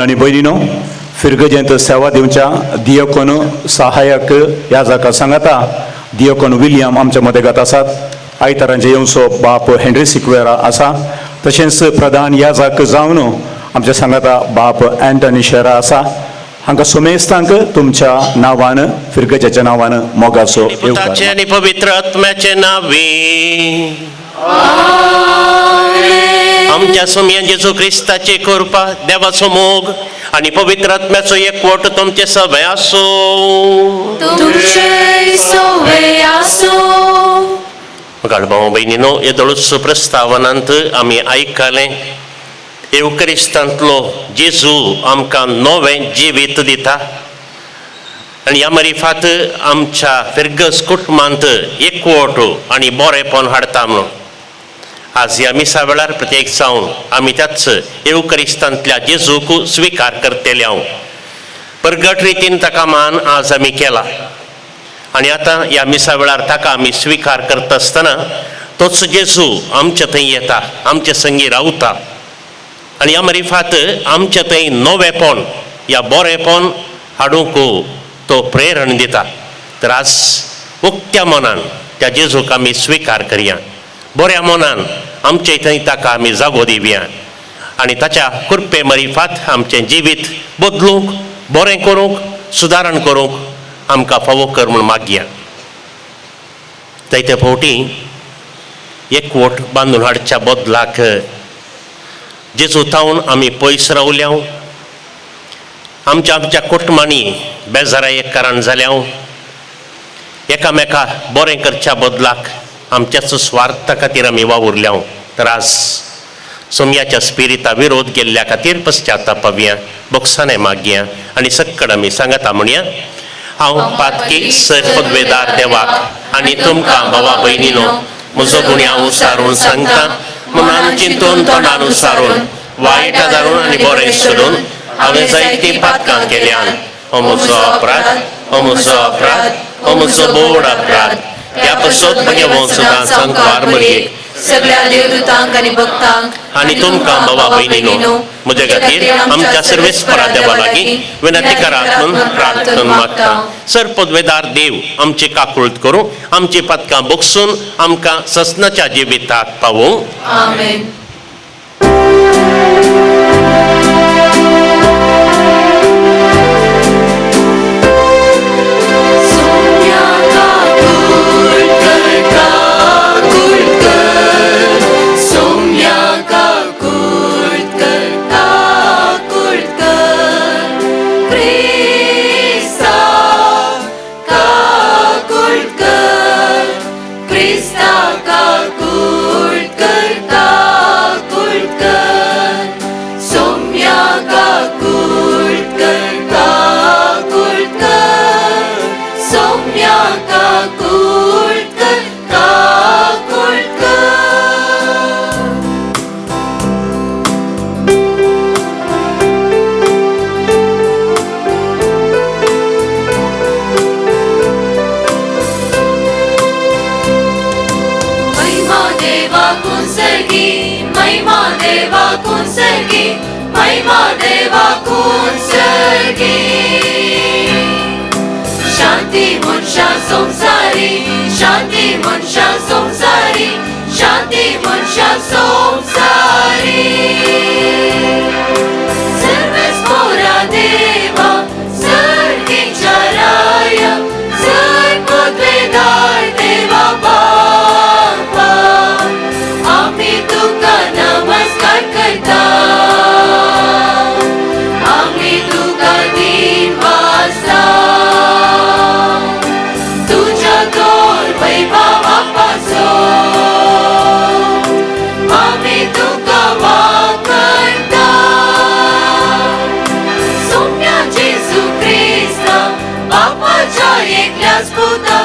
भावान आनी भयणीनो, फिरगजेंत सेवा दिवच्या दियकोन सहायक याजका सांगाता दियकोन विलियम आमच्या मदेगात आसात. आयतारांचे येवचो बाप हेनरी सिक्वेरा आसा. तशेंच प्रधान याजक जावन आमच्या सांगाता बाप अँटनी शेरा आसा. हांकां सुमेस्तांक तुमच्या नांवान, फिरगजेच्या नांवान मोगाचो येवकार. पुताचे आनी पवित्र आत्म्याचे नावे. आमच्या सोमया जेजू क्रिस्ताचे कृपा, देवाचो मोग आनी पवित्र आत्म्याचो एकवट तुमचे सगळे आसूं. तुमचे सवे आसूं. गाड भाव भयणीनो, येदोळूच प्रस्तावनांत आमी आयकलें, येवक्रिस्तांतलो जेजू आमकां नवें जिवीत दिता आनी ह्या मरिफात आमच्या फिरगस कुटुंबांत एकवट आनी बरेपण हाडटा म्हणून. आज ह्या मिसा वेळार प्रत्येक जावन आमी त्याच येवक्रिस्तांतल्या जेजूक स्विकार करतले. हांव परगट रितीन ताका मान आज आमी केला आनी आतां ह्या मिसा वेळार ताका आमी स्विकार करता आसतना तोच जेजू आमच्या थंय येता, आमचे संगी रावता आनी ह्या मरिफात आमच्या थंय नवेपण या बरेपण हाडूंक तो प्रेरण दिता. तर आज उक्त्या मनान त्या जेजूक आमी स्विकार करया, बऱ्या मनान आमचे थंय ताका आमी जागो दिवया आनी ताच्या कृपे मरिफात आमचें जिवीत बदलूंक, बरें करूंक, सुदारण करूंक आमकां फावो कर म्हूण मागया. जायते फावटी एकवट बांदून हाडच्या बदलाक जेजू थावन आमी पयस रावल्या, आमच्या आमच्या कुटुंबांनी बेजारा एक कारण जाल्या, एकामेका बरें करच्या बदलाक आमच्याच स्वार्था खातीर आमी वावुरल्या. तर आज सोमयाच्या स्पिरिता विरोध केल्ल्या खातीर पश्चातापावया, बोक्साने मागया आनी सक्कड आमी सांगता म्हणया. हांव पातकी सर पदवेदार देवाक आनी तुमकां भावा भयणीनो म्हजो गुण्यांव सारून सांगता. मनान चिंतून, तोंडान सारून, वायट धारून आनी बरें सोडून हांवें जायतीं पातकां केल्यान. हो म्हजो अपराध, हो म्हजो अपराध, हो म्हजो बोड अपराध. त्या पासत म्हगे सदां संकवार मरयेक, सगळ्या देवदूतांक आनी भक्तांक आनी तुमकां भावा भयणीनो म्हज्या खातीर आमच्या सर्वेस्परा देवा लागीं विनंती करात म्हूण प्रार्थना मागता. सर पदवेदार देव आमची काकूळत करूं, आमची पदकां बगसून आमकां ससनाच्या जिवितात पावूं. आमेन. शांती मनशा संसारी, शांती मनशा संसारी, शांती मनशा संसारी. सर्वेस्पोरा देवा, सर्गीच्या राया, सर्वपदवेदार देवा बापा, आमी तुका नमस्कार करता, आमी तुका दिनवासा. तुझ्या तोर वैभवा पासून आमी तुका वाकरता. सोम्या जेजू क्रिस्ता, बापाच्या एकल्याच पुता,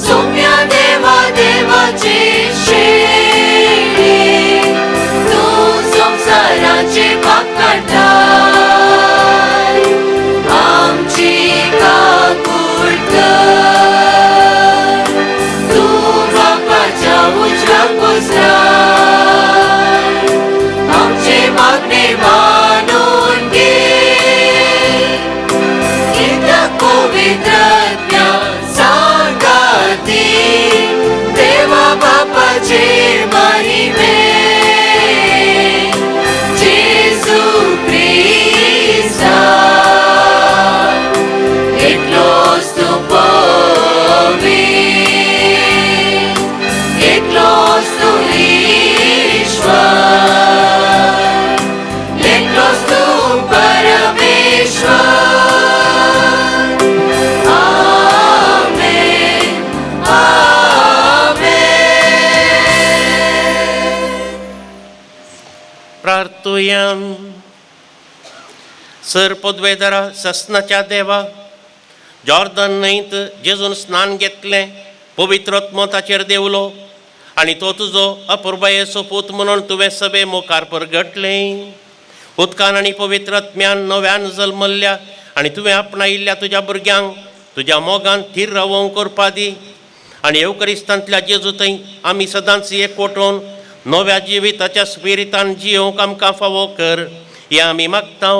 सोम्या देवा देवाचे शेळी, तूं संवसाराचे पाप काडटाय, आमची काकूळ कर. तूं बापाच्या उजव्याक बसलाय, आमचे मागणे मानून घे. पवित्रत्म्या सांगाती देवा बापाचे महिमे जेजू क्रिस्ता एकलोच तूं पवित्र एकलोच तूं ईश्वर एकलोच तूं परमेश्वर. आमेन आमेन. प्रार्थुया. सर पदवेदारा ससनाच्या देवा, जॉर्दन न्हंयत जेजून स्नान घेतलें, पवित्र आत्मो ताचेर देंवलो आनी तो तुजो अपुरबायेचो पूत म्हणून तुवें सभे मुखार परगटलें. उदकान आनी पवित्र आत्म्यान नव्यान जल्मल्ल्या आनी तुवें आपणायिल्ल्या तुज्या भुरग्यांक तुज्या मोगान थीर रावोवंक करपा दी आनी येवकरिस्तांतल्या जेजू थंय आमी सदांच एकवटून नव्या जिविताच्या स्पिरितान जियोवंक आमकां फावो कर, हें आमी मागता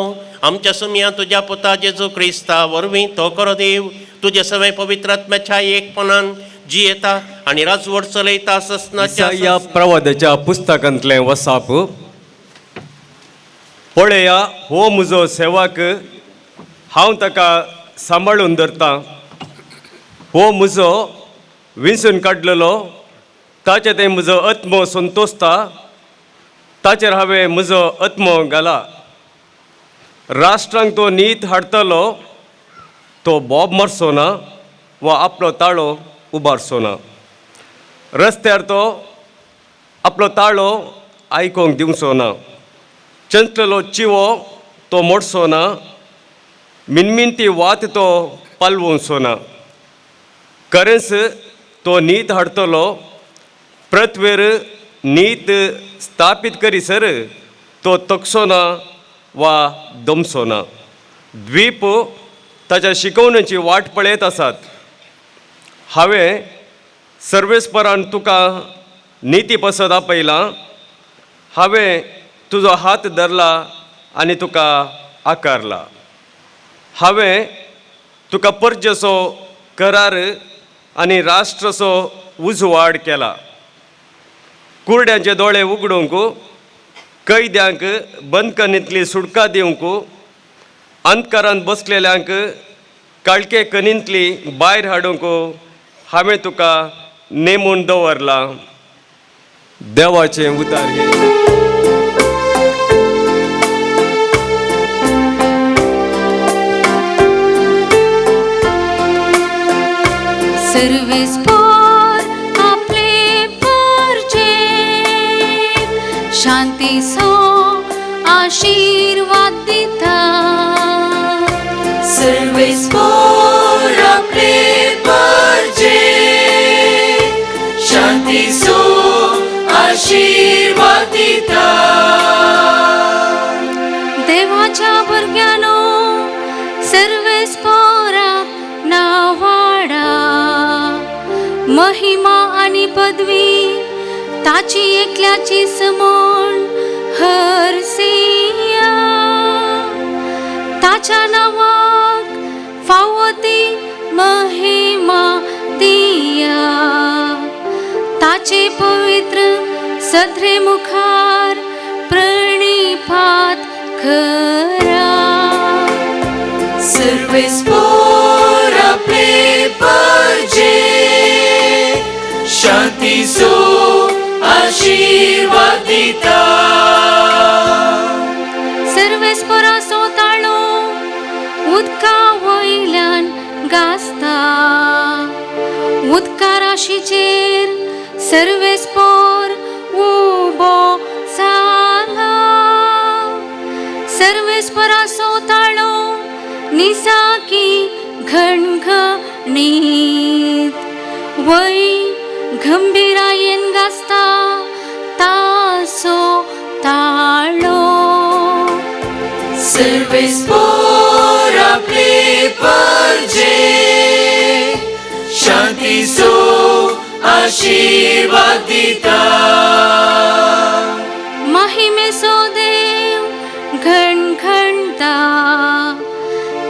आमच्या सुमया तुज्या पुता जेजू क्रिस्ता वरवीं. तो करो देव तुजे सगळे पवित्र आत्म्याच्या एकपणान जियेता आनी राजवट चलयता ससनाच्या ईसाया प्रवादाच्या पुस्तकांतलें वसाप. पळया, हो म्हजो सेवक, हांव ताका सांबाळून धरतां. हो म्हजो विंचून काडलेलो, ताचे ते म्हजो आत्मो संतोशता. ताचेर हांवें म्हजो आत्मो घाला. राष्ट्रांक तो नीत हाडटलो. तो बोब मारचो ना वा आपलो ताळो उबारचो ना. रस्त्यार तो आपलो ताळो आयकोंक दिवचो ना. चंचलेलो चिवो तो मोडचो ना. मिनमिनती वात तो पालवचो ना. खरेंच तो नीत हाडटलो. पृथ्वेर नीत स्थापीत करीसर तो तकसो ना वा दमसो ना. द्वीप ताच्या शिकवणेची वाट पळयत आसात. हांवें सर्वेस्परान तुका निती पसत आपयलां. हांवें तुजो हात धरला आनी तुका आकारला. हांवें तुका परजेचो करार आनी राष्ट्राचो उजवाड केला. कुरड्यांचे दोळे उगडूंक, कैद्यांक बंदखणींतली सुटका दिवंक, अंधकारांत बसलेल्यांक काळखे कनींतली भायर हाडूंक हांवें तुका नेमून दवरलां. देवाचें उतार हें. सर्वेस्पोर आपले परजे शांतीचो आशीर्वाद दिता. सर्वेस्पोर आपले परजे शांतीचो आशीर्वाद दिता. देवाच्या भुरग्यांनो, सर्वेस्पोराक नावाडा. महिमा आनी पदवी ताची एकल्याची समोण हरसिया. ताच्या नांवाक फावो ती महिमा दिया. ताचे पवित्र सदरे मुखार प्रणिपात करा. सर्वेस्पोर आपले परजे शांतीचो आशीर्वाद दिता. सर्वेस्पोराचो ताळो उदका वयल्यान गाजता. उदका राशीचेर सर्वेस्पोर उबो जाला. सर्वेस्पोराचो ताळो निसाकी घणघणीत वय गंभीरायेन गाजता तासो ताळो. सर्वेस्पोर आपले परजे शांतीचो आशीर्वाद दिता. महिमेचो देव घणघणता.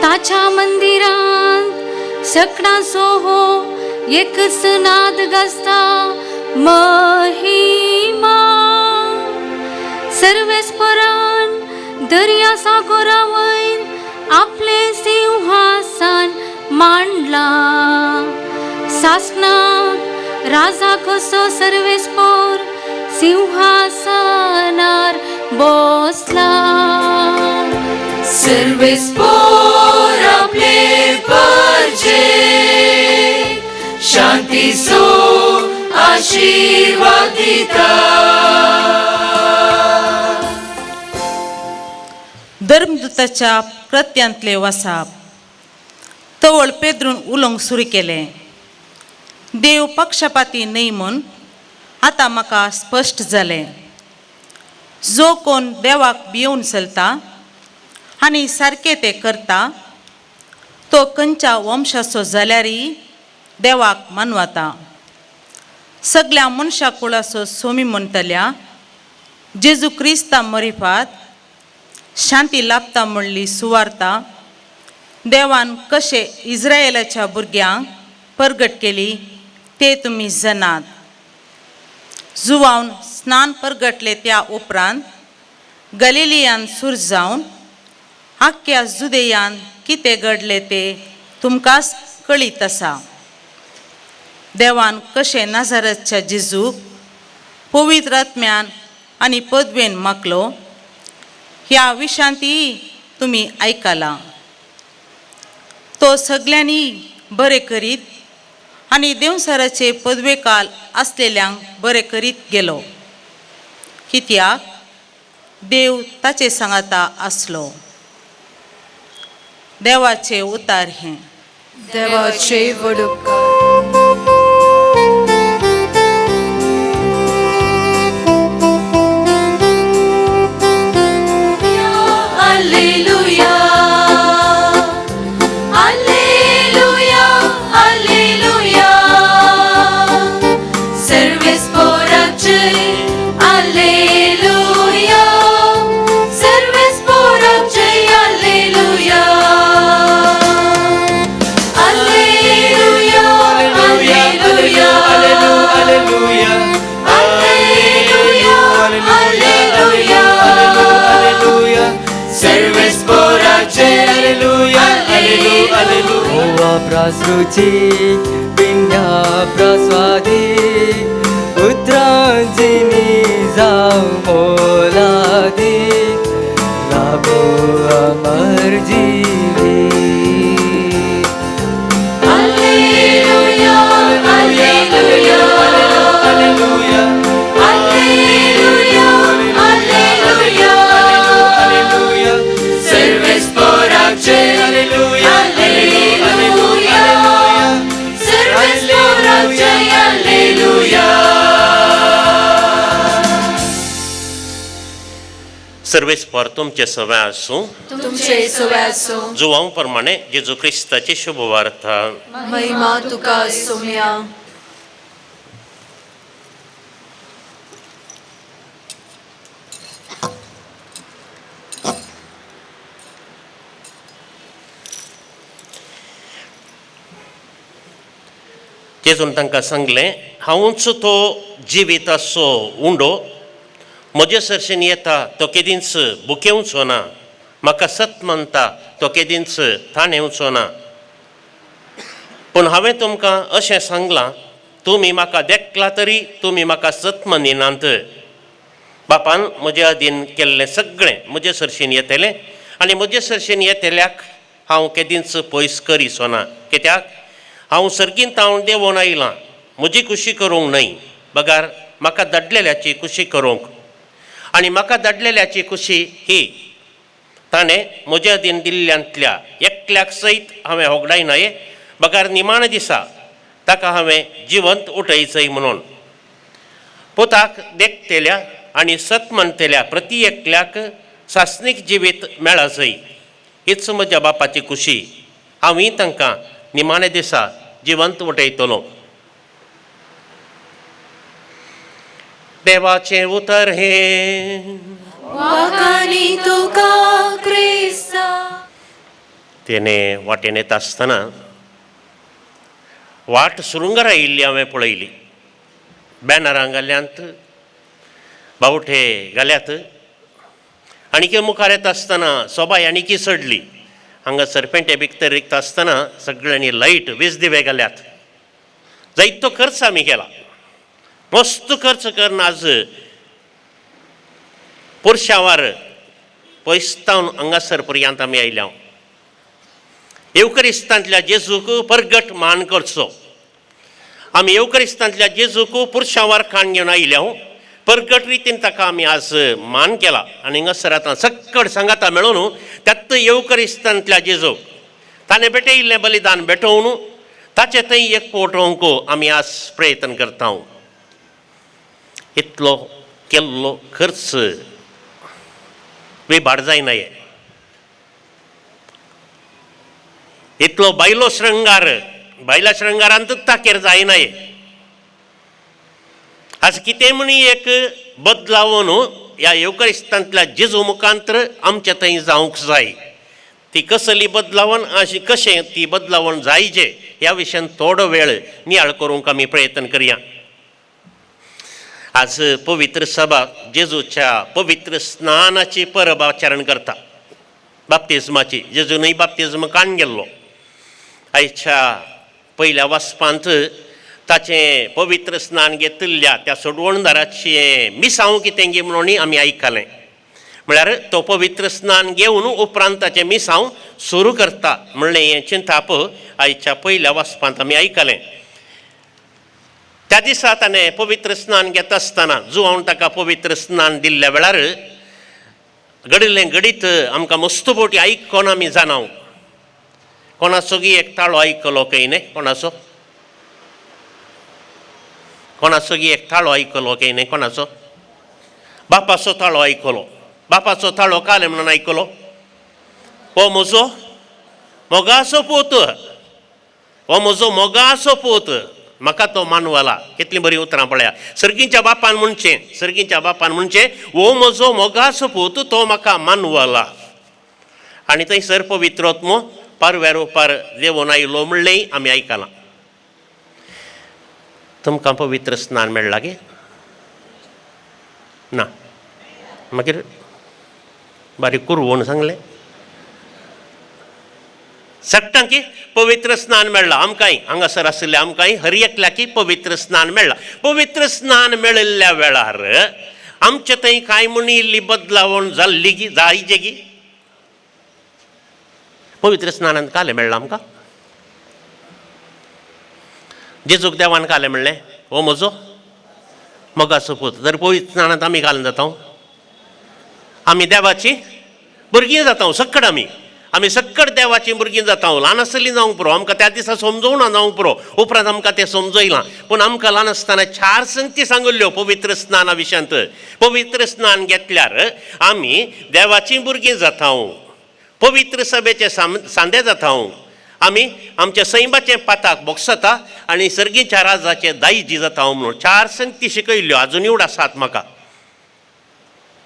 ताच्या मंदिरांत सकडांचो हो एकच नाद गाजता महिमा सर्वेस्परान दर्या सागोरा वयर आपलें सिंहासन मांडला सासनाक राजा कसो सर्वेस्पोर सिंहासनार बसला. सर्वेस्पोर आपले परजे शांतीचो आशीर्वाद दिता. धर्मदूताच्या कृत्यांतले वसाप. तवळ पेद्रून उलोवंक सुरू केलें, देव पक्षपाती न्हय म्हूण आतां म्हाका स्पश्ट जालें. जो कोण देवाक भियोवन चलता आनी सारकें तें करता तो खंयच्या वंशाचो जाल्यारय देवाक मानवता. सगल्या मनशा कुळाचो सोमी म्हणटल्या जेजू क्रिस्ता मरिफात शांती लाभता म्हणली सुवार्ता देवान कशें इस्रायलाच्या भुरग्यांक परगट केली ते तुमी जाणात. जुवावन स्नान परगटले त्या उपरांत गलिलियान सूर जावन आख्ख्या जुदेयान कितें घडलें तें तुमकांच कळीत आसा. देवान कशें नाजारतच्या जेजूक पवित्र आत्म्यान आनी पदवेन मागलो ह्या विशांती तुमी आयकलां. तो सगल्यांनी बरें करीत आनी देंवसाराचे पदवेकाल आसलेल्यांक बरें करीत गेलो, कित्याक देव ताचे सांगाता आसलो. देवाचे उतार हें. देवाचे व्हड उपकार. Alleluia, Alleluia, Alleluia. सर्वेस्पोराचे Alleluia, सर्वेस्पोराचे Alleluia. Alleluia, Alleluia, Alleluia, Alleluia, Alleluia, Alleluia, सर्वेस्पोराचे Alleluia, Alleluia, Alleluia. प्रासृची पिंड्या प्रस्वादी उतरांजिनी जाव मोलादी लाभो अमर जीवी. Alleluia, Alleluia, Alleluia, Alleluia, Alleluia, Alleluia, सर्वेस्पोराचे Alleluia, Alleluia, सर्वेस्पोराचे Alleluia. सर्वेस्पोर तुमचे सवय आसूं. तुमचे सवय आसूं. जुवांव प्रमाणे जेजू क्रिस्ताची शुभवार्ता. महिमा तुका सोम्या. जेजून तांकां सांगलें, हांवूच तो जिविताचो उंडो, म्हजे सरशेन येता तो केदींच भुकेवचो ना, म्हाका सत मानता तो केदींच ताणेवचो ना. पूण हांवें तुमकां अशें सांगलां, तुमी म्हाका देखला तरी तुमी म्हाका सत मानिनात. बापान म्हजे अधीन केल्लें सगळें म्हजे सरशेन येतलें आनी म्हजे सरशेन येतल्याक हांव केदींच पयस करिचो ना, कित्याक हांव सर्गींत हांव देंवोन आयलां म्हजी खुशी करूंक न्हय, बगार म्हाका धाडलेल्याची खुशी करूंक. आनी म्हाका धाडलेल्याची खुशी ही, ताणें म्हज्या अधीन दिल्ल्यांतल्या एकल्याक सयत हांवें होगडायनाय, बगार निमाण दिसा ताका हांवें जिवंत उठयचय म्हणून. पुताक देखतल्या आनी सत मानतल्या प्रती एकल्याक सासणीक जिवीत मेळाचय, हीच म्हज्या बापाची खुशी. हांवूय तांकां निमाण्या दिसा जिवंत उठयतलो. देवाचें उतर हें. वाखाणी तुका क्रिस्ता. तेणे वाटेन येता आसतना वाट सुरुंगार आयिल्ली हांवें पळयली. बॅनरां घाल्यांत, बावटे घाल्यात आनी मुखार येता आसतना सोबाय आनीकी चडली. हांगासर पेंटे भितर रिगता आसतना सगळ्यांनी लायट वीज दिवे घाल्यात. जायतो खर्च आमी केला, मस्त खर्च करून आज पुरशावार पयसतावन हांगासर पर्यंत आमी आयल्या. येवकरिस्तांतल्या जेजूक परगट मान करचो. आमी येवकरिस्तांतल्या जेजूक पुरशावार खाण घेवन आयल्या, परगट रितीन ताका आमी आज मान केला. आनी हांगासर आतां सक्कड सांगाता मेळून त्यात येवकरिस्तांतल्या जेजूक ताणें भेटयिल्लें बलिदान भेटोवन ताचे थंय एक पोटोवंक आमी आज प्रयत्न करता. इतलो केल्लो खर्च विभाड जायना. इतलो बायलो श्रृंगार बायला श्रृंगारांत ताकेर जायना. आज कितें म्हण एक बदलावन ह्या येवकरिस्तांतल्या जेजू मुखांतर आमचे थंय जावंक जाय. ती कसली बदलावण अशी कशें ती बदलावण जायचे ह्या विशयान थोडो वेळ नियाळ करूंक आमी प्रयत्न करया. आज पवित्र सभा जेजूच्या पवित्र स्नानाची परब आचरण करता, बाप्तिज्माची. जेजूनय बाप्तिज्म काण गेल्लो. आयच्या पयल्या वाचपांत ताचें पवित्र स्नान घेतिल्ल्या त्या सोडवणदाराचें मिसांव कितें गी म्हणून आमी आयकलें. म्हळ्यार तो पवित्र स्नान घेवन उपरांत ताचें मिसांव सुरू करता म्हणलें हें चिंताप आयच्या पयल्या वाचपांत आमी आयकलें. त्या दिसा ताणें पवित्र स्नान घेता आसतना जुवान ताका पवित्र स्नान दिल्ल्या वेळार घडिल्लें घडीत आमकां मस्त बोटी आयकोन आमी जाणाव. कोणाचो गी एक ताळो आयकलो काय न्ही, कोणाचो कोणाचो गी एक ताळो आयकलो काय न्ही, कोणाचो बापाचो ताळो आयकलो. बापाचो ताळो कालें म्हणून आयकलो, हो म्हजो मोगाचो पूत, हो म्हजो मोगाचो पूत, म्हाका तो मानवला. कितलीं बरीं उतरां पळया. सर्गींच्या बापान म्हणचें, सर्गींच्या बापान म्हणचें, हो म्हजो मोगाचो पूत, तो म्हाका मानवला. आनी थंयसर पवित्रोत्मो पारव्या रुपार देवून आयलो म्हणलें आमी आयकलां. तुमकां पवित्र स्नान मेळ्ळां गे? ना. मागीर बारीक कुरवून सांगलें सगटांक पवित्र स्नान मेळ्ळां. आमकांय हांगासर आशिल्ले आमकांय हर एकल्याकी पवित्र स्नान मेळ्ळां. पवित्र स्नान मेळिल्ल्या वेळार आमचे थंय कांय म्हण इल्ली बदलावण जाल्ली गी जायचे गी? पवित्र स्नानान कालें मेळ्ळां आमकां? जेजूक देवान कालें म्हणलें, हो म्हजो मोगाचो पूत. तर पवित्र स्नानांत आमी घालून जाता, आमी देवाची भुरगीं जाता. सक्कड आमी आमी सक्कड देवाची भुरगीं जाता. ल्हान आसतलीं जावंक पुरो, आमकां त्या दिसा समजोवना जावंक पुरो, उपरांत आमकां तें समजयलां. पूण आमकां ल्हान आसतना चार संगती सांगिल्ल्यो पवित्र स्नाना विशयांत. पवित्र स्नान घेतल्यार आमी देवाचीं भुरगीं जाता, पवित्र सभेचे सांदे जाता, आमी आमच्या सैमाचें पाताक बोगसता आनी सर्गीच्या राजाचे दायजी जाता म्हणून चार संगती शिकयल्ल्यो. आजून उडासात म्हाका,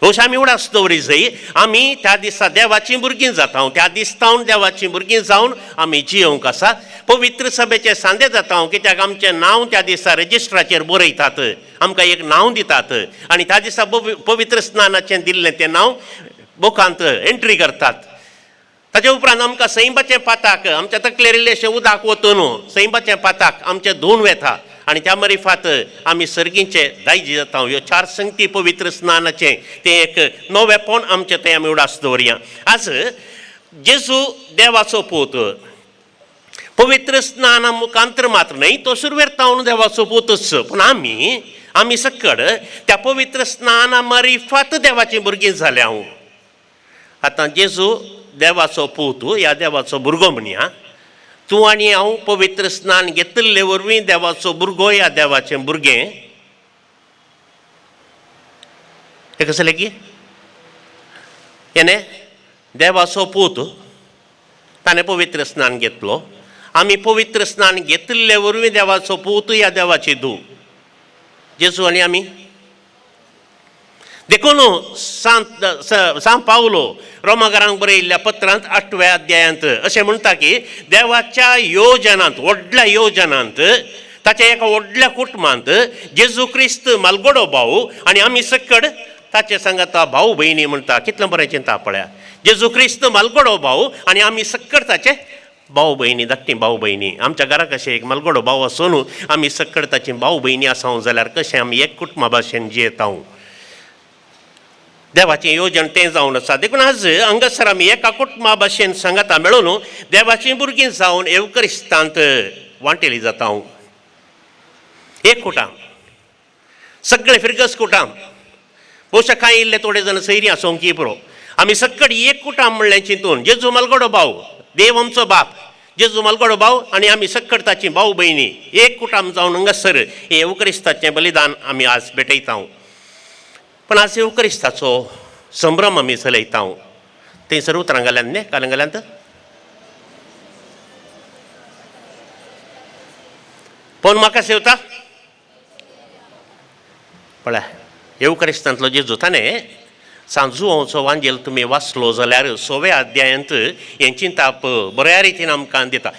भोवशा आमी उडास दवरी जाय. आमी त्या दिसा देवाचीं भुरगीं जाता, त्या दिसतावन देवाचीं भुरगीं जावन आमी जियोवंक आसा. पवित्र सभेचे सांदे जाता, कित्याक आमचें नांव त्या दिसा रजिस्ट्राचेर बरयतात, आमकां एक नांव दितात आनी त्या दिसा पवित्र स्नानाचें दिल्लें तें नांव बुकांत एंट्री करतात. ताचे उपरांत आमकां सैमाचें पाताक आमच्या तकलेर इल्लेशें उदक वतून सैमाचें पाताक आमचें धुवन वेता आनी त्या मरिफात आमी सर्गींचे दायजी जाता. ह्यो चार संगती पवित्र स्नानाचें तें एक नवेंपण आमचें तें आमी उडास दवरया. आज जेजू देवाचो पूत, पवित्र स्नाना मुखांतर मात्र न्हय, तो सुरवेर तावन देवाचो पूतच, पूण आमी आमी सक्कड त्या पवित्र स्नाना मरिफात देवाचीं भुरगीं जाल्या. हांव आतां जेजू देवाचो पूत ह्या देवाचो भुरगो म्हणया, तूं आनी हांव पवित्र स्नान घेतिल्ले वरवीं देवाचो भुरगो ह्या देवाचें भुरगें. हें कसलें की हेणें देवाचो पूत, ताणें पवित्र स्नान घेतलो, आमी पवित्र स्नान घेतिल्ले वरवीं देवाचो पूत ह्या देवाची धूव जेजू आनी आमी. देखून सांत पावलो रोमाकारांक बरयल्ल्या पत्रांत 8व्या अध्यायांत अशें म्हणटा की देवाच्या योजनांत, व्हडल्या योजनांत, ताच्या एका व्हडल्या कुटुंबांत जेजू क्रिस्त मालगोडो भाव आनी आमी सकड ताचे सांगाता भाव भयणी म्हणटा. कितलें बरें चिंता पळया, जेजू क्रिस्त मालगोडो भाव आनी आमी सकड ताचे भाव भयणी, धाकटी भाव भयणी. आमच्या घरा कशें एक मालगोडो भाव आसून आमी सकड ताची भाव भयणी आसा जाल्यार कशें आमी एक कुटुंबा भाशेन जियेता. देवाचें योजन तें जावन आसा. देखून आज हांगासर आमी एका कुटुंबा भाशेन सांगाता मेळून देवाचीं भुरगीं जावन येवक्रिस्तांत वांटेली जाता. एक कुटाम, सगळे फिरगस कुटाम, बहुशा कांय इल्ले थोडे जाण सैरी आसूंक की पुरो, आमी सकड एक कुटाम म्हणलें चिंतून जेजू मालगोडो भाव, देव आमचो बाप, जेजू मालगोडो भाव आनी आमी सकड ताची भाव भयणी एक कुटाम जावन हांगासर हें येवक्रिस्ताचें बलिदान आमी आज भेटयता. पण आज येवक्रिस्ताचो संभ्रम आमी चलयता. थंयसर उतरां घाल्यात न्ही, काल्यां घाल्यात. पण म्हाका सेवता पळय येवक्रिस्तांतलो जेजू ताणें सांजुवांचो वांजेल तुमी वाचलो जाल्यार 6व्या अध्यायांत हें चिंताप बऱ्या रितीन आमकां दिता.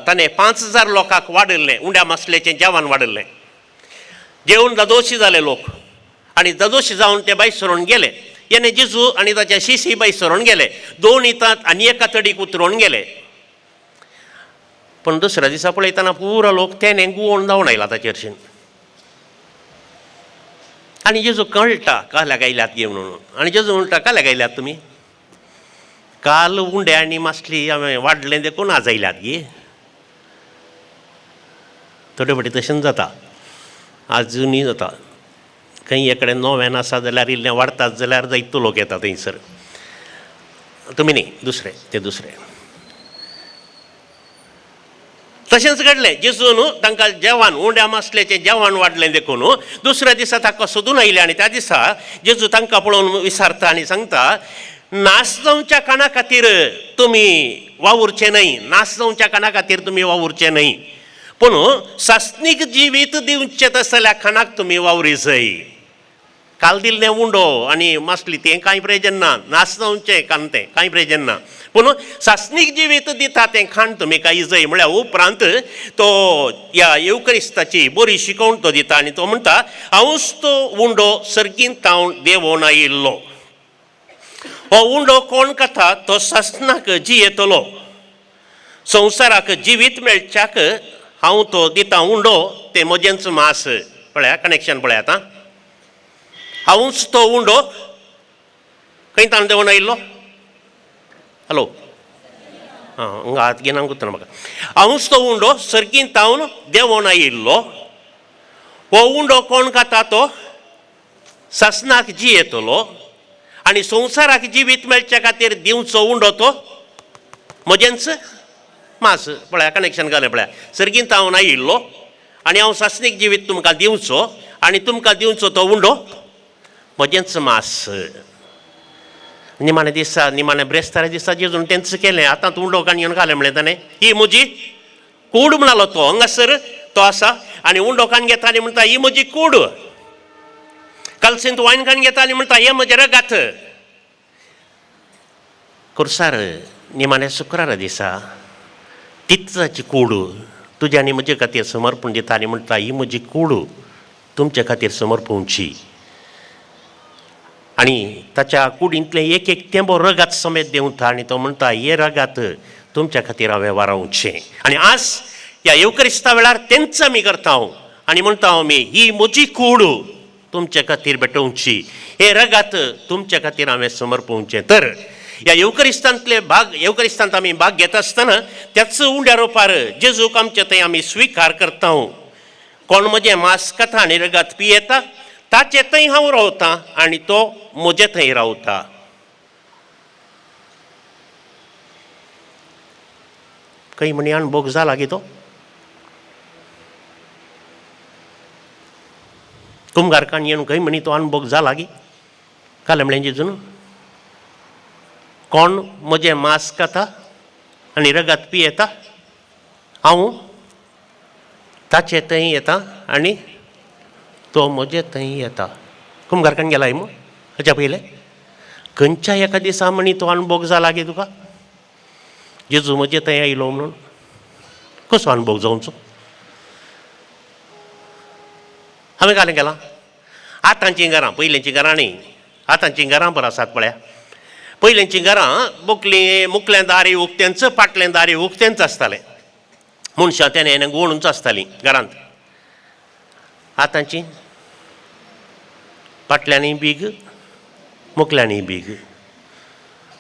ताणें 5000 लोकांक वाडयल्लें, उंड्या मासलेचें जेवण वाडयल्लें. जेवण दादोशी जाले लोक आनी दादोशी जावन ते बाय सरून गेले. येणे जेजू आनी ताच्या शिशी बाय सरून गेले, 2 इतात आनी एका तडीक उतरून गेले. पण दुसऱ्या दिसा पळयतना पुरो लोक तेणे गुवोन जावन आयला ताचेरशीन. आनी जेजू कळटा काल्याक आयल्यात गे म्हणून. आनी जेजू म्हणटा काल्याक आयल्यात तुमी, काल उंडे आनी मासली हांवें वाडलें देखून आज आयल्यात गे. थोडे फावटी तशेंच जाता, आजुनूय जाता. खंय एक कडेन नव्यान आसा जाल्यार इल्लें वाडटात जाल्यार जायतो लोक येता थंयसर. तुमी न्ही, दुसरे, ते दुसरे. तशेंच घडलें, जेजून तांकां जेवण उंड्या मासलेचें जेवण वाडलें देखून दुसऱ्या दिसा ताका सोदून आयलें. आनी त्या दिसा जेजू तांकां पळोवन विचारता आनी सांगता, नाश जावच्या काना खातीर तुमी वावुरचें न्हय, नाश जावच्या काना खातीर तुमी वावुरचें न्हय, पूण सासणीक जिवीत दिवचें तसल्या खाणाक तुमी वावरी जाय. काल दिल्लें उंडो आनी मासली तें कांय प्रयोजन ना, नाश जावचें खाण तें कांय प्रयोजन ना, पूण सासणीक जिवीत दिता तें खाण तुमी कांय जाय. म्हळ्यार उपरांत तो ह्या येवक्रिस्ताची बरी शिकोवण तो दिता आनी तो म्हणटा, हांवूच तो उंडो सर्गींत तावन देंवोन आयिल्लो. हो उंडो कोण खाता तो सासणाक जियेतलो, संवसाराक जिवीत मेळच्याक हांव तो दिता उंडो, तें म्हजेंच मास. पळया कनेक्शन पळयात आं, हांवूच तो उंडो खंय ताण देंवोन आयिल्लो. हॅलो, आं हांगा हात घेवन गुत्तना म्हाका. हांवूच तो उंडो सर्गींत तावन देंवोन आयिल्लो. हो उंडो कोण खाता तो सासणाक जियेतलो आनी संवसाराक जिवीत मेळच्या खातीर दिवचो उंडो तो म्हजेंच मास. पळया कनेक्शन घालें पळया, सर्गींत हांव आयिल्लो आनी हांव सासणीक जिवीत तुमकां दिवचो आनी तुमकां दिवचो तो उंडो म्हजेंच मास. निमाणे दिसा, निमाणे ब्रेस्तारा दिसा जेजून तेंच केलें. आतां तूं उंडो काण घेवन घालें म्हणलें ताणें, ही म्हजी कूड म्हणालो तो. हांगासर तो आसा आनी उंडो काण घेता आनी म्हणटा ही म्हजी कूड. कलसींत वायन काण घेता आनी म्हणटा हें म्हजें रगात. कुर्सार निमाणे शुक्रारा दिसा तीच ताची कूड तुज्या आनी म्हजे खातीर समर्पण दिता आनी म्हणटा ही म्हजी कूड तुमचे खातीर समर्पणची. आनी ताच्या कुडींतलें एक एक तेंबो रगात समेत देंवता आनी तो म्हणटा हे रगात तुमच्या खातीर हांवें वारोवचें. आनी आज ह्या येवक्रिस्ता वेळार तेंच आमी करता हांव आनी म्हणटा हांव आमी ही म्हजी कूड तुमचे खातीर भेटोवची, हे रगात तुमच्या खातीर हांवें समर्पवचें. तर ह्या येवक्रिस्तांतले भाग, येवक्रिस्तांत आमी भाग घेता आसतना त्याच उंड्या रोपार जेजूक आमचे थंय आमी स्विकार करता. कोण म्हजें मांस खाता आनी रगात पियेता ताचे थंय हांव रावतां आनी तो म्हजे थंय रावता. खंय म्हणी अणभोग जाला गी तो कुमगारकान येवन खंय म्हणी तो अणभोग जाला गी काल म्हणलें जेजून, कोण म्हजें मांस खाता आनी रगात पियेता हांव ताचे थंय येता आनी तो म्हजे थंय येता. कुमगारकान गेला मू हाच्या पयलें खंयच्या एका दिसा म्हणी तो अणभोग जाला गे तुका? जेजू म्हजे थंय आयलो म्हणून कसो अणभोग जावचो? हांवें घालें गेलां आतांचीं घरां, पयलींचीं घरां न्ही, आतांचीं घरां बरं आसात पळया. पयलींचीं घरां बुकलीं मुकलें दारी उक्तेंच, फाटलें दारी उक्तेंच आसतालें, मनशां तेणें हेणें गोणूच आसतालीं घरांत. आतांची फाटल्यांनी बीग मुकल्यांनी बीग,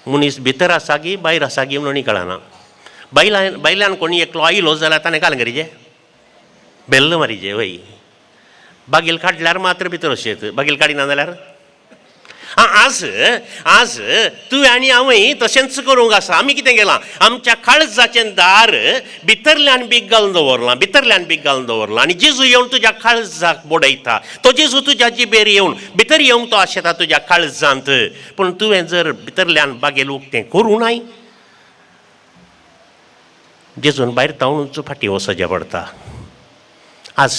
मनीस भितर आसा गी भायर आसा गी म्हणून कळना. बायलां बायल्यान कोणी एकलो आयलो जाल्यार ताणें काल करीजे बेल्ल मारीजे वय, बागील काडल्यार मात्र भितर अशें, बागील काडिना जाल्यार आज आज तुवें आनी हांवें तशेंच करूंक आसा. आमी कितें केलां, आमच्या काळजाचें दार भितरल्यान बीग घालून दवरलां, भितरल्यान बीग घालून दवरलां आनी जेजू येवन तुज्या काळजाक बडयता. तो जेजू तुज्या जिबेर येवन भितर येवंक तो आशेता तुज्या काळजांत, पूण तुवें जर भितरल्यान बागेल उक्तें करूं नाय, जेजून भायर तावनूच फाटीं वचचें पडटा. आज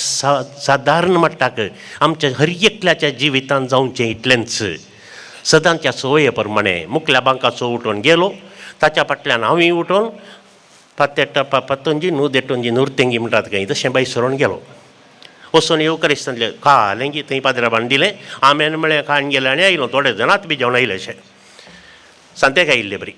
सादारण म्हणटाक आमच्या हर एकल्याच्या जिवितांत जावचें इतलेंच. सदांच्या संवये प्रमाणे मुकल्या बांकाचो उठून गेलो, ताच्या फाटल्यान हांवूय उठून पातेटा पातोंजी न्हू देटोंजी नुरतेंगी म्हणटात खंय तशें बाय सरोन गेलो. वचून येवकरिस्तांतलें खालें की थंय पाद्राबान दिलें, आमेन म्हळें खाण गेलें आनी आयलो. थोडे जाणात बी जेवण आयलें अशें सांतेक आयिल्ले बरी.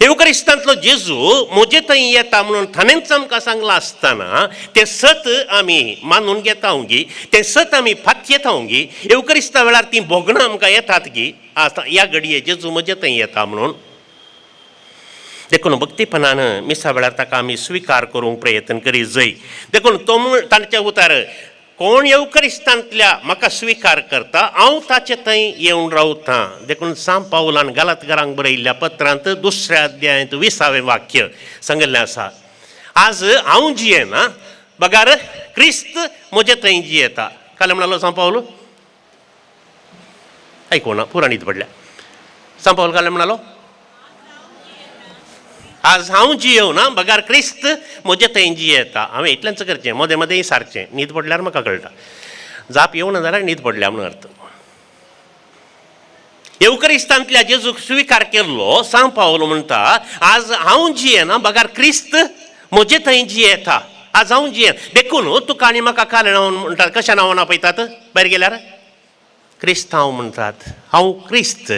येवकरिस्तांतलो जेजू म्हजे थंय येता म्हणून ताणेंच आमकां सांगलां आसतना तें सत आमी मानून घेता गी, तें सत आमी फातयेता गी. येवकरिस्ता वेळार तीं भोगणां आमकां येतात गी आतां ह्या घडये जेजू म्हजे थंय येता म्हणून. देखून भक्तीपणान मिसा वेळार ताका आमी स्विकार करूंक प्रयत्न करी जाय. देखून तो तांच्या उतार कोण येवकरिस्तांतल्या म्हाका स्विकार करता हांव ताचे थंय येवन रावतां. देखून सांत पावलान गालातकारांक बरयल्ल्या पत्रांत दुसऱ्या अध्यायांत 20वें वाक्य सांगिल्लें आसा, आज हांव जियेना बगार क्रिस्त म्हजे थंय जियेता. काल म्हणालो सांत पावल, आयकुना पुरा न्हीद पडल्या. सांत पावल काल म्हणालो, आज हांव जियेवना बगार क्रिस्त म्हजे थंय जियेता. हांवें इतलेंच करचें, मदें मदें सारचें, न्हीद पडल्यार म्हाका कळटा, जाप येवना जाल्यार न्हीद पडल्या म्हणून अर्थ. येवकरिस्तांतल्या जेजूक स्विकार केल्लो सांत पावल म्हणटा, आज हांव जियेना बगार क्रिस्त म्हजे थंय जियेता. आज हांव जियेन. देखून तुका आनी म्हाका काल म्हणटात, कशा नांवान आपयतात भायर गेल्यार? क्रिस्तांव म्हणटात. हांव क्रिस्त,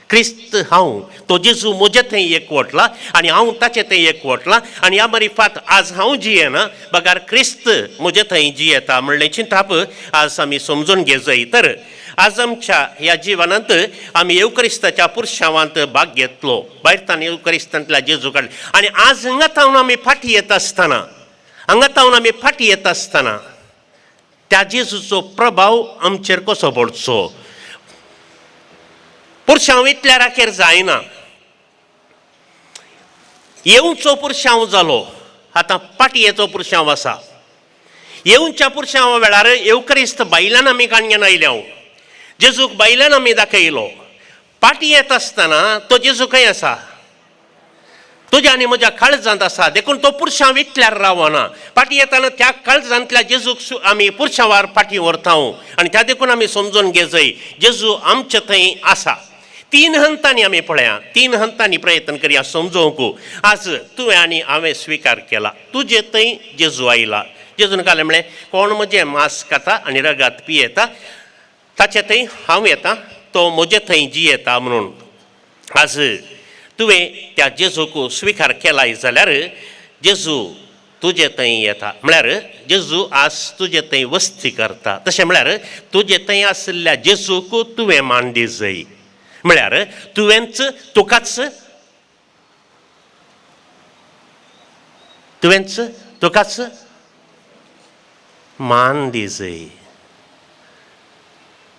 क्रिस्त हांव, तो जेजू म्हजे थंय एकवटला आनी हांव ताचे थंय एकवटला आनी ह्या मरिफात आज हांव जियेना बगार क्रिस्त म्हजे थंय जियेता म्हणलें चिंताप आज आमी समजून घेजय. तर आज आमच्या ह्या जिवनांत आमी येवकरिस्ताच्या पुरशावांत भाग घेतलो, भायर ताणें येवकरिस्तांतल्या जेजू काडले आनी आज हांगा तावन आमी फाटीं येता आसतना, हांगा तावन आमी फाटीं येता आसतना त्या जेजूचो प्रभाव आमचेर कसो पडचो? पुरशांव इतल्या राखेर जायना, येवचो पुरशांव जालो, आतां पाटयेचो पुरशांव आसा. येवच्या पुरशांवा वेळार येवकरिस्त बायलान आमी काणयेन आयल्या, जेजूक बायलान आमी दाखयलो. पाटी येत आसतना तो जेजू खंय आसा? तुज्या आनी म्हज्या काळजांत आसा. देखून तो पुरशांव इतल्यार रावना. पाटी येताना त्या काळजांतल्या जेजूक आमी पुरशांवार फाटीं व्हरता आनी त्या देखून आमी समजून घेजय जेजू आमचे थंय आसा. तीन हंतांनी आमी पळया, तीन हंतांनी प्रयत्न करया समजोवंक. आज तुवें आनी हांवें स्विकार केला, तुजे थंय जेजू आयला. जेजून कालें म्हळें, कोण म्हजें मांस खाता आनी रगात पियेता ताचे थंय हांव येता, तो म्हजे थंय जियेता म्हणून. आज तुवें त्या जेजूक स्विकार केलाय जाल्यार जेजू तुजे थंय येता, म्हळ्यार जेजू आज तुजे थंय वस्ती करता. तशें म्हळ्यार तुजे थंय आशिल्ल्या जेजूक तुवें मान दी जाय, म्हळ्यार तुवेंच तुकाच, तुवेंच तुकाच मान दी जाय.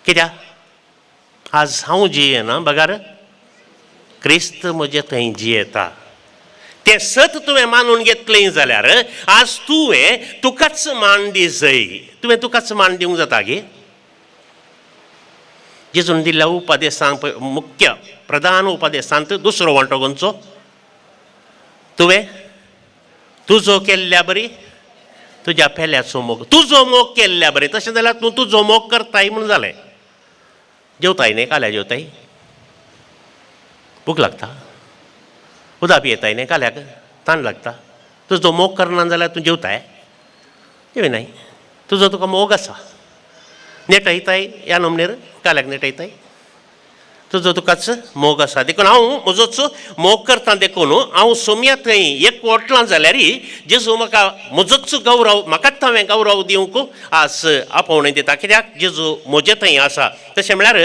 कित्याक? आज हांव जियेना बगार क्रिस्त म्हजे थंय जियेता. तें सत तुवें मानून घेतलें जाल्यार आज तुवें तुकाच मान दी जाय. तुवें तुकाच मान दिवंक जाता गे? जेजून दिल्ल्या उपदेसांक मुख्य प्रधान उपदेसांत दुसरो वांटो खंयचो? तुवें तुजो केल्ल्या बरी तुज्या पेल्याचो मोग, तुजो मोग केल्ल्या बरी. तशें जाल्यार तूं तुजो मोग करताय म्हणून जालें. जेवताय न्ही, काल्या जेवताय, भूक लागता, उदक पियेताय न्ही, काल्याक तान लागता. तुजो मोग करना जाल्यार तूं जेवताय, जेविनाय. तुजो तुका मोग आसा, नेटयताय ह्या नमनेर, काल्याक नेटयताय, तुजो तुकाच मोग आसा. देखून हांव म्हजोच मोग करता, देखून हांव सोमया थंय एक वटलां जाल्यार जेजू म्हाका म्हजोच गौरव, म्हाकाच हांवें गौरव दिवंक आज आपोवणें दिता, कित्याक जेजू म्हजे थंय आसा. तशें म्हळ्यार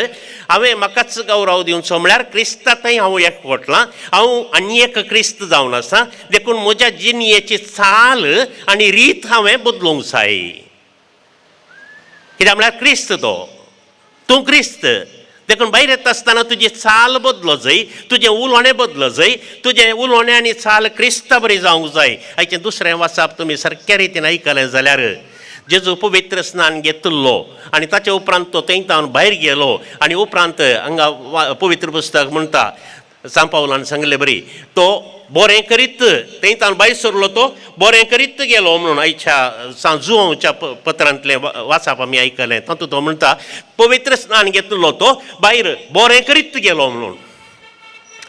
हांवें म्हाकाच गौरव दिवचो म्हळ्यार क्रिस्ता थंय हांव एक वटलां, हांव आनी एक क्रिस्त जावन आसा. देखून म्हज्या जिणयेची चाल आनी रीत हांवें बदलूंक जाय, कित्याक म्हळ्यार क्रिस्त तो, तूं क्रिस्त. देखून भायर येता आसतना तुजी चाल बदलो जाय, तुजें उलोवणें बदलो जाय, तुजें उलोवणें आनी चाल क्रिस्ता बरी जावंक जाय. आयचें दुसरें वाचप तुमी सारक्या रितीन आयकलें जाल्यार जेजू पवित्र स्नान घेतिल्लो आनी ताचे उपरांत तो थंय तावन भायर गेलो आनी उपरांत हांगा पवित्र पुस्तक म्हणटा सांत पावलान सांगले बरी तो बरें करीत थंय तावन भायर सरलो, तो बरें करीत गेलो म्हणून आयच्या सांत जुवांवच्या पत्रांतलें वाचप आमी आयकलें. तातूंत तो म्हणटा पवित्र स्नान घेतलो तो भायर बरें करीत गेलो म्हणून.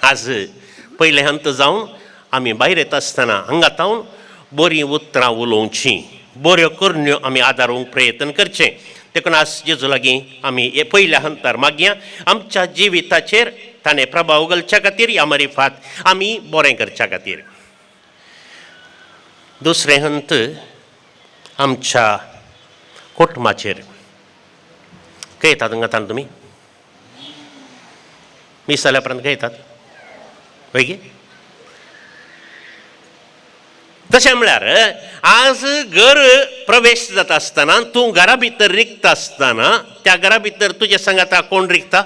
आज पयलें हंत जावन आमी भायर येता आसतना हांगा तावन बरीं उतरां उलोवचीं, बऱ्यो करण्यो आमी आदारूंक प्रयत्न करचें. देखून आज जेजू लागीं आमी पयल्या हंतार मागया आमच्या जिविताचेर ताणें प्रभाव घालच्या खातीर, ह्या मारिफात आमी बरें करच्या खातीर. दुसरें हंत आमच्या कुटुंबाचेर. खंय येतात हांगा तान तुमी मीस जाल्या उपरांत खंय येतात वय गे? तशें म्हळ्यार आज घर प्रवेश जाता आसतना तूं घरा भितर रिगता आसतना त्या घरा भितर तुजे सांगाता कोण रिगता?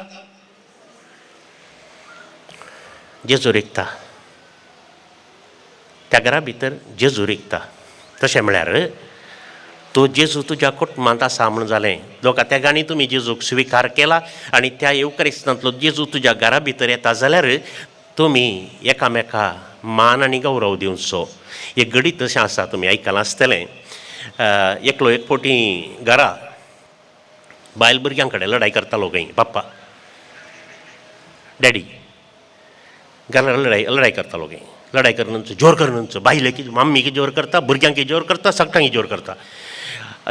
जेजू रिगता. त्या घरा भितर जेजू रिगता. तशें म्हळ्यार तो जेजू तुज्या कुटुंबांत आसा म्हूण जालें. लोकां त्या गाणी तुमी जेजूक स्विकार केला आनी त्या येवकारिस्तांतलो जेजू तुज्या घरा भितर येता जाल्यार तुमी एकामेका मान आनी गौरव दिवचो. एक घडीत तशें आसा, तुमी आयकलां आसतलें. एकलो एक फावटी घरा बायल भुरग्यां कडेन लडाय करतालो खंय, पप्पा डॅडी घरा लडाय लडाय करतालो खंय. लडाय करून जोर करून बायलेक मम्मीक जोर करता, भुरग्यांक जोर करता, सगळ्यांक जोर करता.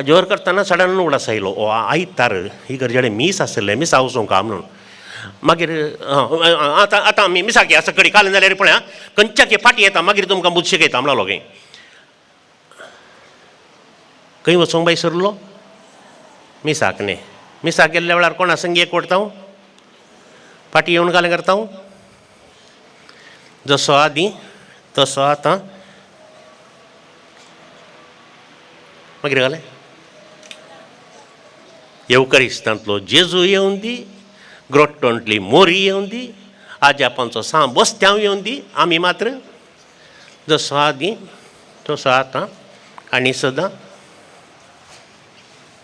जोर करतना सडन उडास आयलो, ओ आयतार ही गरजेडे मीस आसलें, मिसा वचूंक म्हणून. मागीर आतां आतां आमी मिसाक या सकाळी काल जाल्यार पळय खंयच्या फाटी येता, मागीर तुमकां बुद्द शिकयता म्हणलो खंय. खंय वचूंक बाय सरलो? मिसाक न्ही. मिसाक गेल्ल्या वेळार कोणा संगी एक वडता, फाटी येवन कालें करता, जसो आदी तसो आतां. मागीर घालें येवकरिस्तांतलो जेजू येवन दी, ग्रोट्टोंतली मोरी येवन दी, आज्यापांचो सां बस्त्यांव येवन दी, आमी मात्र जसो आदी तसो आतां आनी सदां.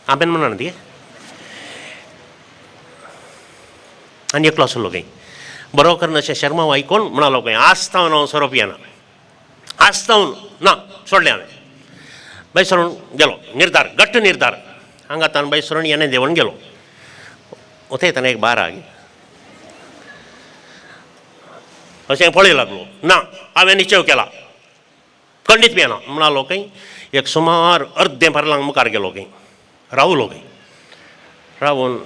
आमेन म्हणा ती. आनी एकलो आसलो खंय बरो करून अशें शर्मा आयकून म्हणालो खंय, आज तावन हांव सोरो पियेना, आज तावन ना सोडलें हांवें. भायर सरून गेलो, निर्धार घट्ट निर्धार. हांगा तान भायर सरून येणें देंवन गेलो. वता येतना एक बारा अशें पळय लागलो, ना हांवें निश्चय केला खंडीत पियेना म्हणालो खंय. एक सुमार अर्दें पारलांग मुखार गेलो खंय, रावलो खंय. रावून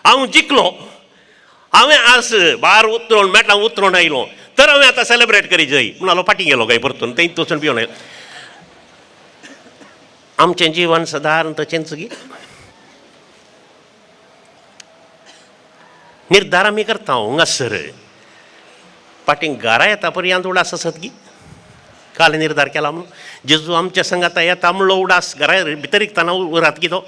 हांव जिखलो, हांवें आज बार उतरोवन मेटां उतरोवन आयलो तर हांवें आतां सेलेब्रेट करी जाय म्हणालो. फाटीं गेलो खंय परतून थंय वचून पिवन आयलो. आमचें जिवन सदारण तशेंच गी. निर्धार आमी करता हांगासर फाटीं घरा येता पर्यंत उडास आसत गी. काल निर्धार केला म्हणून जेजू आमच्या संगाता येता म्हणलो उडास घरा भितर रिगतना उरात गी तो.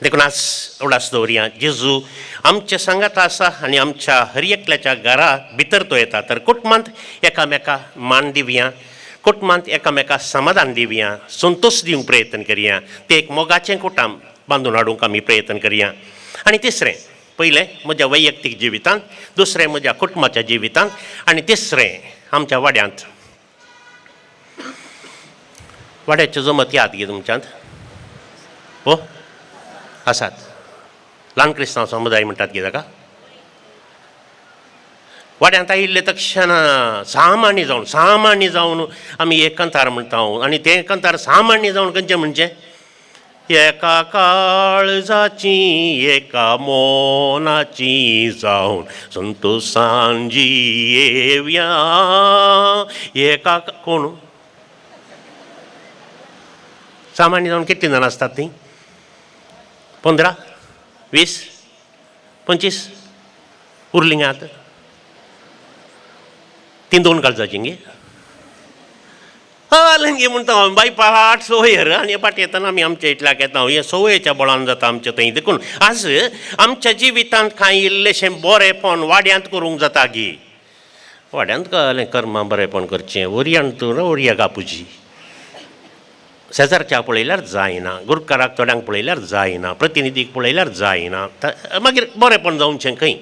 देखून आज उडास दवरया, जेजू आमच्या सांगाता आसा आनी आमच्या हर एकल्याच्या घरा भितर तो येता. तर कुटुंबांत एकामेका मान दिवया, कुटुंबांत एकामेका समाधान दिवया, संतोश दिवंक प्रयत्न करया, तें एक मोगाचें कुटुंब बांदून हाडूंक आमी प्रयत्न करया. आनी तिसरें, पयलें म्हज्या वैयक्तीक जिवितांत, दुसरें म्हज्या कुटुंबाच्या जिवितांत, आनी तिसरें आमच्या वाड्यांत. वाड्याच्यो जमत याद गे तुमच्यांत? हो आसात. ल्हान क्रिस्तांव समुदाय म्हणटात की ताका. वाड्यांत आयिल्ले तक्षण सामान्य जावन सामान्य जावन आमी एक कंतार म्हणटा आनी तें कंतार सामान्य जावन खंयचें म्हणजे एका काळजाची एका मोनाची जावन संतोसान जियेवया एका कोण सामान्य जावन कितलीं जाणां आसतात तीं 15 20 25 उरलीं आतां तीं दोन काळजाचीं गे हय म्हणटा हांव बाय पाट सोयर आनी पाट येतना आमी आमच्या इतल्याक येता हें संवयेच्या बळान जाता आमच्या थंय. देखून आज आमच्या जिवितांत कांय इल्लेशें बरेंपण वाड्यांत करूंक जाता गी वाड्यांत कळ्ळें कर्मां बरेंपण करचें ओरयान तूं ओरया कापुची शेजारच्या पळयल्यार जायना, गुरकाराक थोड्यांक पळयल्यार जायना, प्रतिनिधीक पळयल्यार जायना, मागीर बरेंपण जावचें खंय.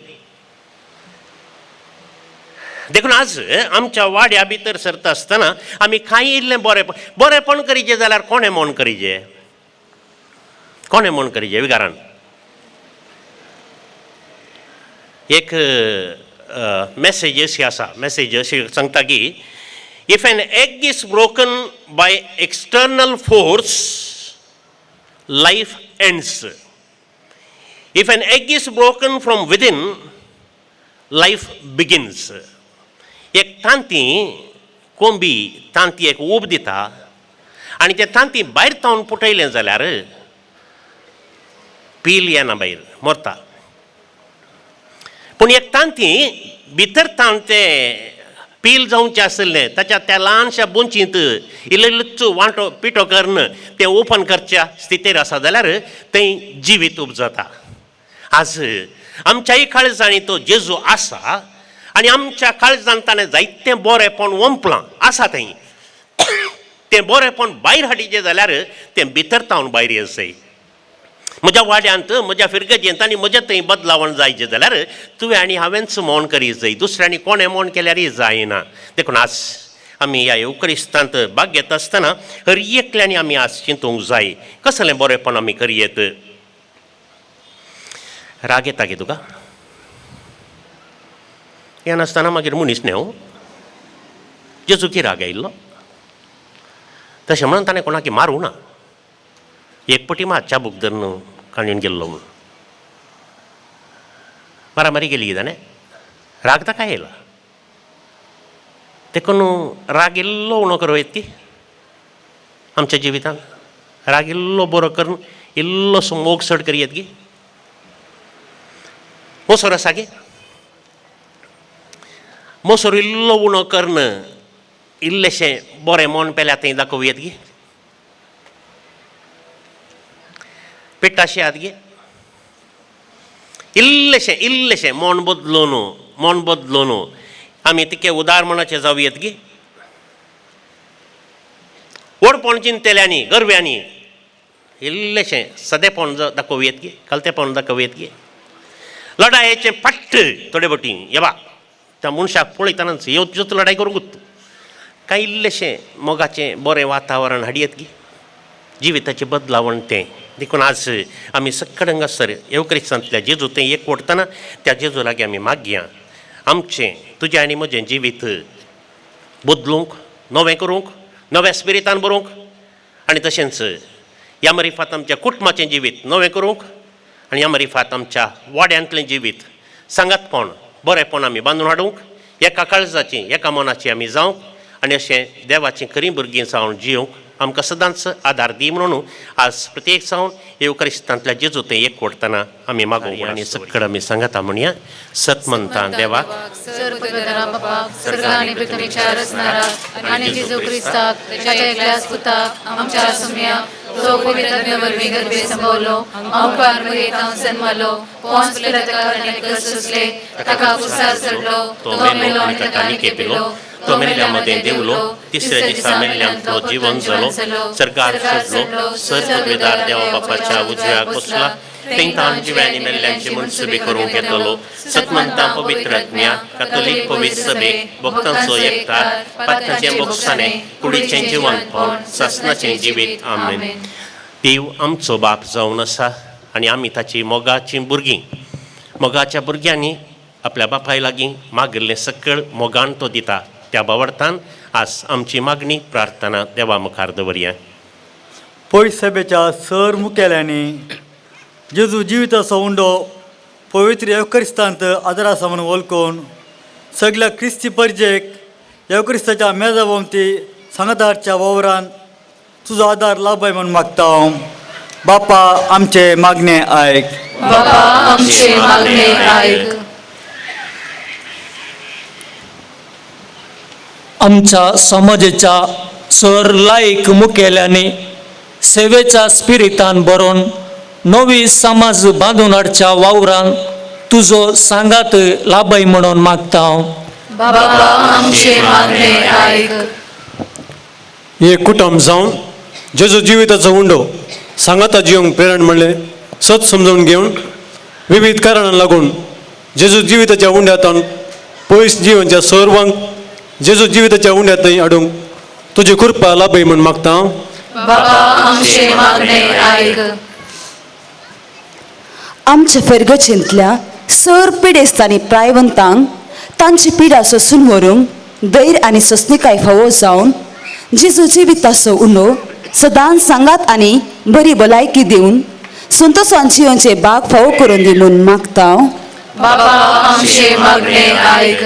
देखून आज आमच्या वाड्या भितर सरता आसतना आमी कांय इल्लें बरेंपण बरेंपण करीचें जाल्यार कोणें म्हण करीचें कोणें म्हण करीचें विगारान एक मॅसेज अशी आसा, मॅसेज अशी सांगता की if an egg is broken by external force life ends, if an egg is broken from within life begins. एक तांती कोंबी तांती एक ऊब दिता आनी तें तांती भायर तावन पुटयलें जाल्यार पील येना भायर मरता. पूण एक तांती भितर तावन तें पील जावचें आशिल्लें ताच्या त्या ल्हानशा बोंचींत इल्लो इल्लोच वांटो पिठो करून तें ओपन करच्या स्थितीर आसा जाल्यार तें जिवीत उपजता. आज आमच्याय काळजांनी तो जेजू आसा आनी आमच्या काळजान ताणें जायतें बरेंपण ओंपलां आसा थंय तें बरेंपण भायर हाडिचें जाल्यार तें भितर तावन भायर येवचें. म्हज्या वाड्यांत म्हज्या फिरगजेंत आनी म्हज्या थंय बदलावण जायचें जाल्यार तुवें आनी हांवेंच मौन करी जाय, दुसऱ्यांनी कोणें मौन केल्यारय जायना. देखून आज आमी ह्या येवक्रिस्तांत भाग घेता आसतना हर एकल्यांनी आमी आज चिंतूंक जाय कसलें बरेंपण आमी करयेत. राग येता गे तुका येनासतना मागीर मनीस न्हय जेजू की राग आयिल्लो तशें म्हणून ताणें कोणाक मारूं ना, एक पटी मात चाबूक धरून कांडून गेल्लो म्हणून मारामारी केली ताणें राग ताका आयला. देखून राग इल्लो उणो करूं येत ती आमच्या जिवितांत राग इल्लो बरो करून इल्लोसो मोग चड करयेत गी मोसोर आसा गे मोसोर इल्लो उणो करून इल्लेशें बरें मन पेल्या थंय दाखोवयेत गी पेट्टाशें आत गे इल्लेशें इल्लेशें मन बदलून मन बदलून आमी तिके उदार मनाचें जावयेत गी व्हडपण चिंतल्यांनी गरव्यांनी इल्लेशें सदेपण दाखोवयेत गी कलतेपण दाखोवयेत गी लडायेचें पट्ट थोडे बोटी येबा त्या मनशाक पळयतनाच येवच लडाय करूंक कांय इल्लेशें मोगाचें बरें वातावरण हाडयेत गी जिविताचें बदलावण तें. देखून आज आमी सक्कड हांगासर येवक्रिस्तांतल्या जेजू तें एक वडटना त्या जेजू लागीं आमी मागया आमचें तुजें आनी म्हजें जिवीत बदलूंक नवें करूंक नव्या स्पिरितान बरोवंक आनी तशेंच ह्या मरिफात आमच्या कुटुंबाचें जिवीत नवें करूंक आनी ह्या मरिफात आमच्या वाड्यांतलें जिवीत सांगातपण बरेंपण आमी बांदून हाडूंक एका काळजाचीं एका मनाचीं आमी जावंक आनी अशें देवाचीं खरीं भुरगीं जावन जिवंक आमकां सदांच आदार दी म्हणून आज प्रत्येक जावन येवक्रिस्तांतल्या जेजू तें एक वडटना आमी मागूंक आनी सक्कड आमी सांगता म्हणया सतमंतां देवाक स्वर्ग आनी पृथ्वीच्या रचणाराक आनी जेजू क्रिस्ताक ताच्या एकल्याच पुताक आमच्या सुम्याक जो पवित्र वरवीं गर्भे संभवलो अवकार मरियेंत जन्मलो पोंस पिलाताक ताणें कश्ट सोंसले ताका कुर्सार चडलो तो मेलो आनी ताका निकेपिलो तो मेल्ल्या मदें देवलो तिसऱ्या दिसा मेल्ल्यांतलो जिवन जालो सरकार चडलो सर्ववेदार देवा बापाच्या उजव्याक बसला तेंकां जिव्यांनी मेल्ल्यांची मनसुबी करूंक येतलो. सतमंतां पवित्र आत्म्या कातोलीक पवित्र सभेक भक्तांचो एकठार पात्राचें बोगसाणें कुडीचें जिवनपण सासनाचें जिवीत. आमेन. देव आमचो बाप जावन आसा आनी आमी ताची मोगाचीं भुरगीं. मोगाच्या भुरग्यांनी आपल्या बापाय लागीं मागिल्लें सकळ मोगान तो दिता. त्या बावडतान आज आमची मागणी प्रार्थना देवा मुखार दवरया. पयस सभेच्या सर मुखेल्यांनी जेजू जिविताचो उंडो पवित्र येवक्रिस्तांत आदर आसा म्हणून वळखून सगल्या क्रिस्ती परजेक येवक्रिस्ताच्या मेजा भोंवती सांगाताच्या वावरान तुजो आदार लाभय म्हूण मागता हांव. बापा आमचे मागणे आयक. बापा आमचे मागणे आयक. आमच्या समाजाच्या सर लायक मुखेल्यांनी सेवेच्या स्पिरितान बरोवन नवी समाज बांदून हाडच्या वावरान तुजो सांगात लाभय म्हणून मागता हांव. बाबा आमचे मागणे आयक. हे कुटुंब जावन जेजू जिविताचो उंडो सांगाता जिवंक प्रेरण म्हणलें सत समजून घेवन विविध कारणां लागून जेजू जिविताच्या उंड्यांतून पयस जिवनच्या सर्वांक जेजू जिविताच्या उंड्यांत हाडूंक तुजी कृपा लाभय म्हूण मागता हांव. बाबा आमचे मागणे आयक. आमच्या फेरगचेंतल्या सर पिडेस्त आनी प्रायवंतांक तांची पिडा सोसून व्हरूंक धैर्य आनी सोंसणीकाय फावो जावन जेजू जिविताचो उंडो सदांच सांगात आनी बरी भलायकी दिवन संतोशान जिवनचे बाग फावो करून दी म्हूण मागता. बाबा आमचे मागणे आयक.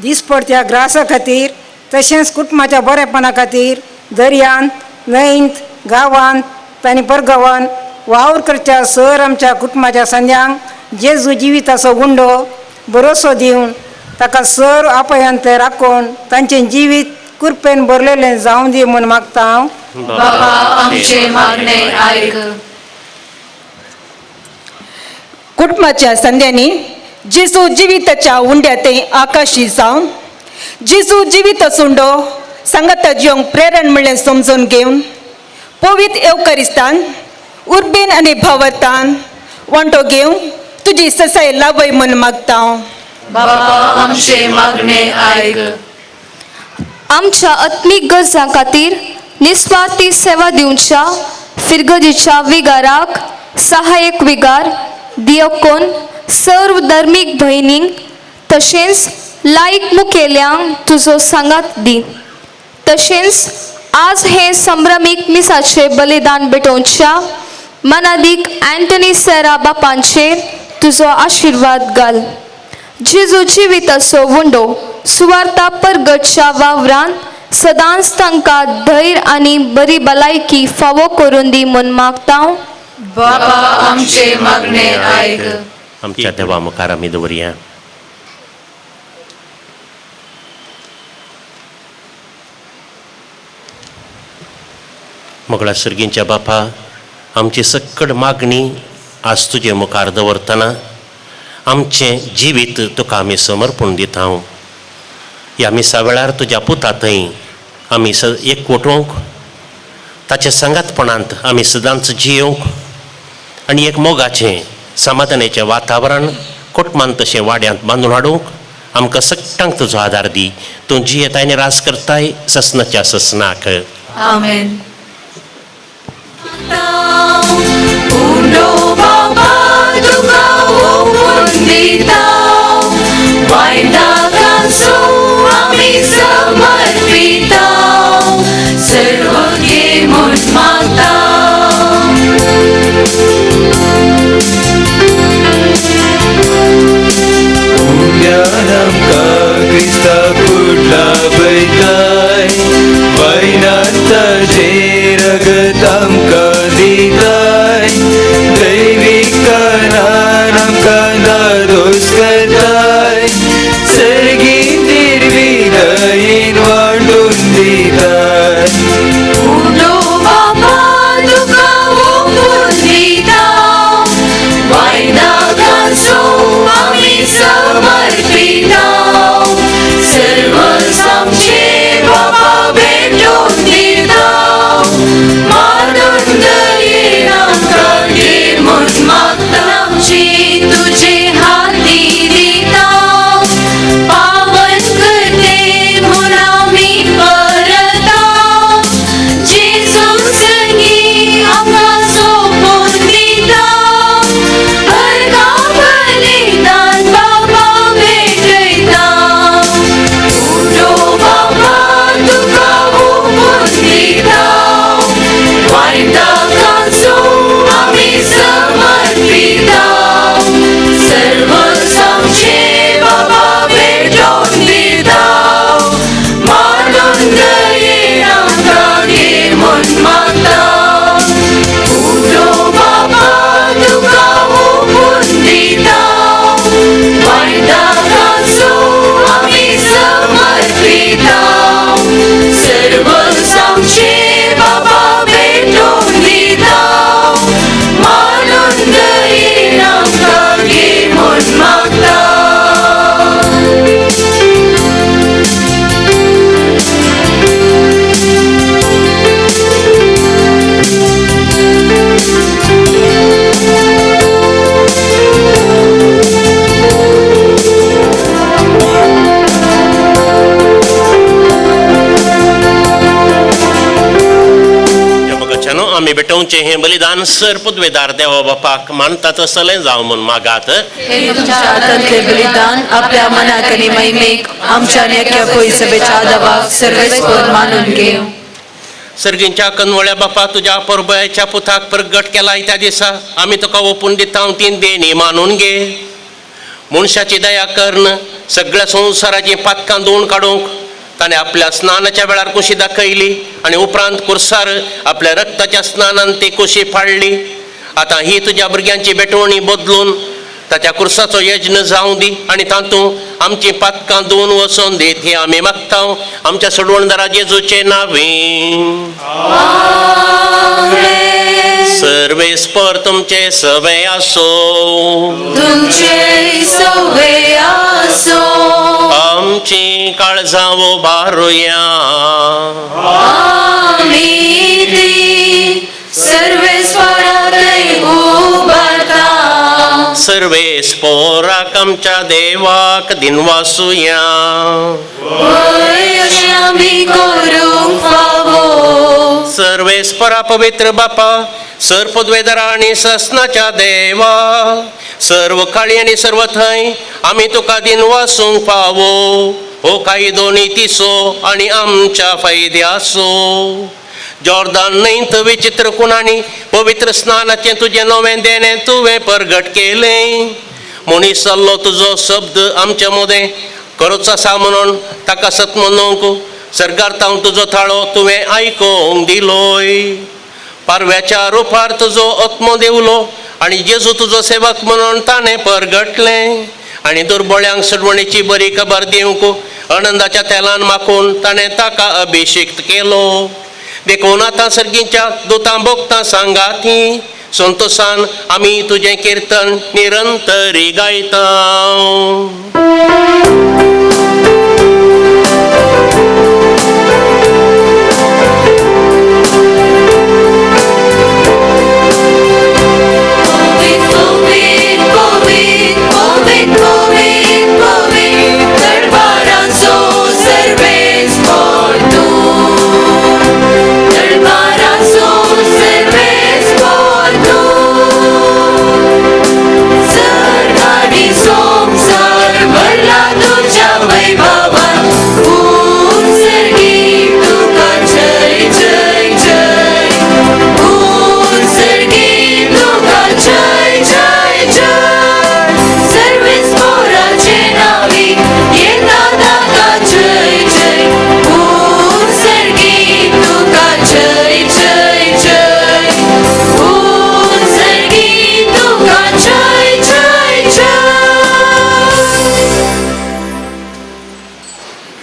दिसपडत्या ग्रासा खातीर तशेंच कुटुंबाच्या बरेपणा खातीर दर्यांत, न्हंयंत, गांवांत आनी परगांवांत वावर करच्या सर आमच्या कुटुंबाच्या संद्यांक जेजू जिविताचो गुंडो बरोसो दिवन ताका सर आपयांत राखून तांचें जिवीत कृपेन भरलेलें जावं दी म्हूण मागता हांव. बाबा आमचे मागणे आयक. कुटुंबाच्या संद्यांनी जेजू जिविताच्या उंड्या ते आकाशी जावन जेजू जिविताचो उंडो सांगाता जिवंक प्रेरण म्हणलें समजून घेवन पवित्र येवकारिस्तान उर्बेन आनी भावार्थान वांटो घेवन तुजी ससाय लाभय म्हूण मागता हांव. बाबा आमचे मागणे आयक. आमच्या आत्मीक गरजां खातीर निस्वार्थी सेवा दिवच्या फिरगजीच्या विगाराक सहाय्यक विगार दियकोन सर्व धर्मीक भयणींक तशेंच लायक मुखेल्यांक तुजो सांगात दी. तशेंच आज हे संभ्रमीक मिसाचे बलिदान भेटोवच्या मनादीक अँटनी सेरा बापांचेर तुजो आशिर्वाद घाल. जेजू जिविताचो उंडो सुवार्ता परगटच्या वावरान सदांच तांकां धैर्य आनी बरी भलायकी फावो करून दी म्हूण मागता. बाबा आमचे मागणे आयक. आमच्या देवा मुखार आमी दवरया. मोगळा सर्गींच्या बापा, आमची सक्कड मागणी आज तुजे मुखार दवरतना आमचें जिवीत तुका आमी समर्पण दिता. ह्या मिसा वेळार तुज्या पुता थंय आमी एकवटोवंक, ताच्या सांगातपणांत आमी सदांच जियोवंक आनी एक मोगाचें समाधानाचें वातावरण कोटमान तशें वाड्यांत बांदून हाडूंक आमकां सगळ्यांक तुजो आदार दी. तूं जियेताय आनी राज करताय ससनाच्या ससनाक. आमेन. क्रिस्ता कुडला बैताय वैनाताचे रगत आमकां दिताय दैवीक तणान आमकां दादोस करताय सर्गी निर्वी दयेन आमी भेटोवचें हें बलिदान सर पदवेदार देवा बापाक मानता तसलें जावं म्हूण मागात. हे तुमच्या हातांतले बलिदान आपल्या मनाक आनी महिमेक आमच्या आनी अख्ख्या पयसभेच्या आदावाक सर्वेस्पर मानून घेवं. सर्गींच्या कनवळ्या बापा, तुज्या परबयाच्या पुताक प्रगट केलाय त्या दिसा आमी तुका ओपून दिता ती देणी मानून घे. मनशाची दया करून सगळ्या संवसाराचीं पातकां धुवून काडूंक ताणें आपल्या स्नानाच्या वेळार कुशी दाखयली आनी उपरांत कुर्सार आपल्या रक्ताच्या स्नानान ती कुशी फाडली. आतां ही तुज्या भुरग्यांची भेटवणी बदलून ताच्या कुर्साचो यज्ञ जावं दी आनी तातूंत आमचीं पातकां धुवून वचोन दी ही आमी मागता आमच्या सोडवणदारा जेजूचे नांवे. सर्वेस्पर तुमचे सवे आसो. तुमचे सवे आसो. आमची काळजां उबारुया. आमी ती सर्वेस्पराकय उबारता. सर्वेस्पोराक आमच्या देवाक दिनवासुया. वय अशें आमी करूंक फावो. सर्वेस्परा पवित्र बापा, सर पदवेदारा आनी ससनाच्या देवा, सर्व काळी आनी सर्व थंय आमी तुका दिनवासूंक फावो. हो कायदो नितीचो आनी आमच्या फायद्याचो. जॉर्दान न्हंयत विचित्र खुणांनी पवित्र स्नानाचें तुजें नवें देणें तुवें परगट केलें. मनीस जाल्लो तुजो शब्द आमच्या मदें खरोच आसा म्हणून ताका सत म्हणूंक सर्गार तावन तुजो थाळो तुवें आयकोंक दिलोय. पारव्याच्या रुपार तुजो आत्मो देवलो आनी जेजू तुजो सेवक म्हणून ताणें परगटलें आनी दुर्बळ्यांक सोडवणेची बरी खबर दिवंक आनंदाच्या तेलान माखून ताणें ताका अभिषेक केलो. देखून आतां सर्गीच्या दुतां भोगतां सांगाती संतोसान आमी तुजें किर्तन निरंतरी गायता.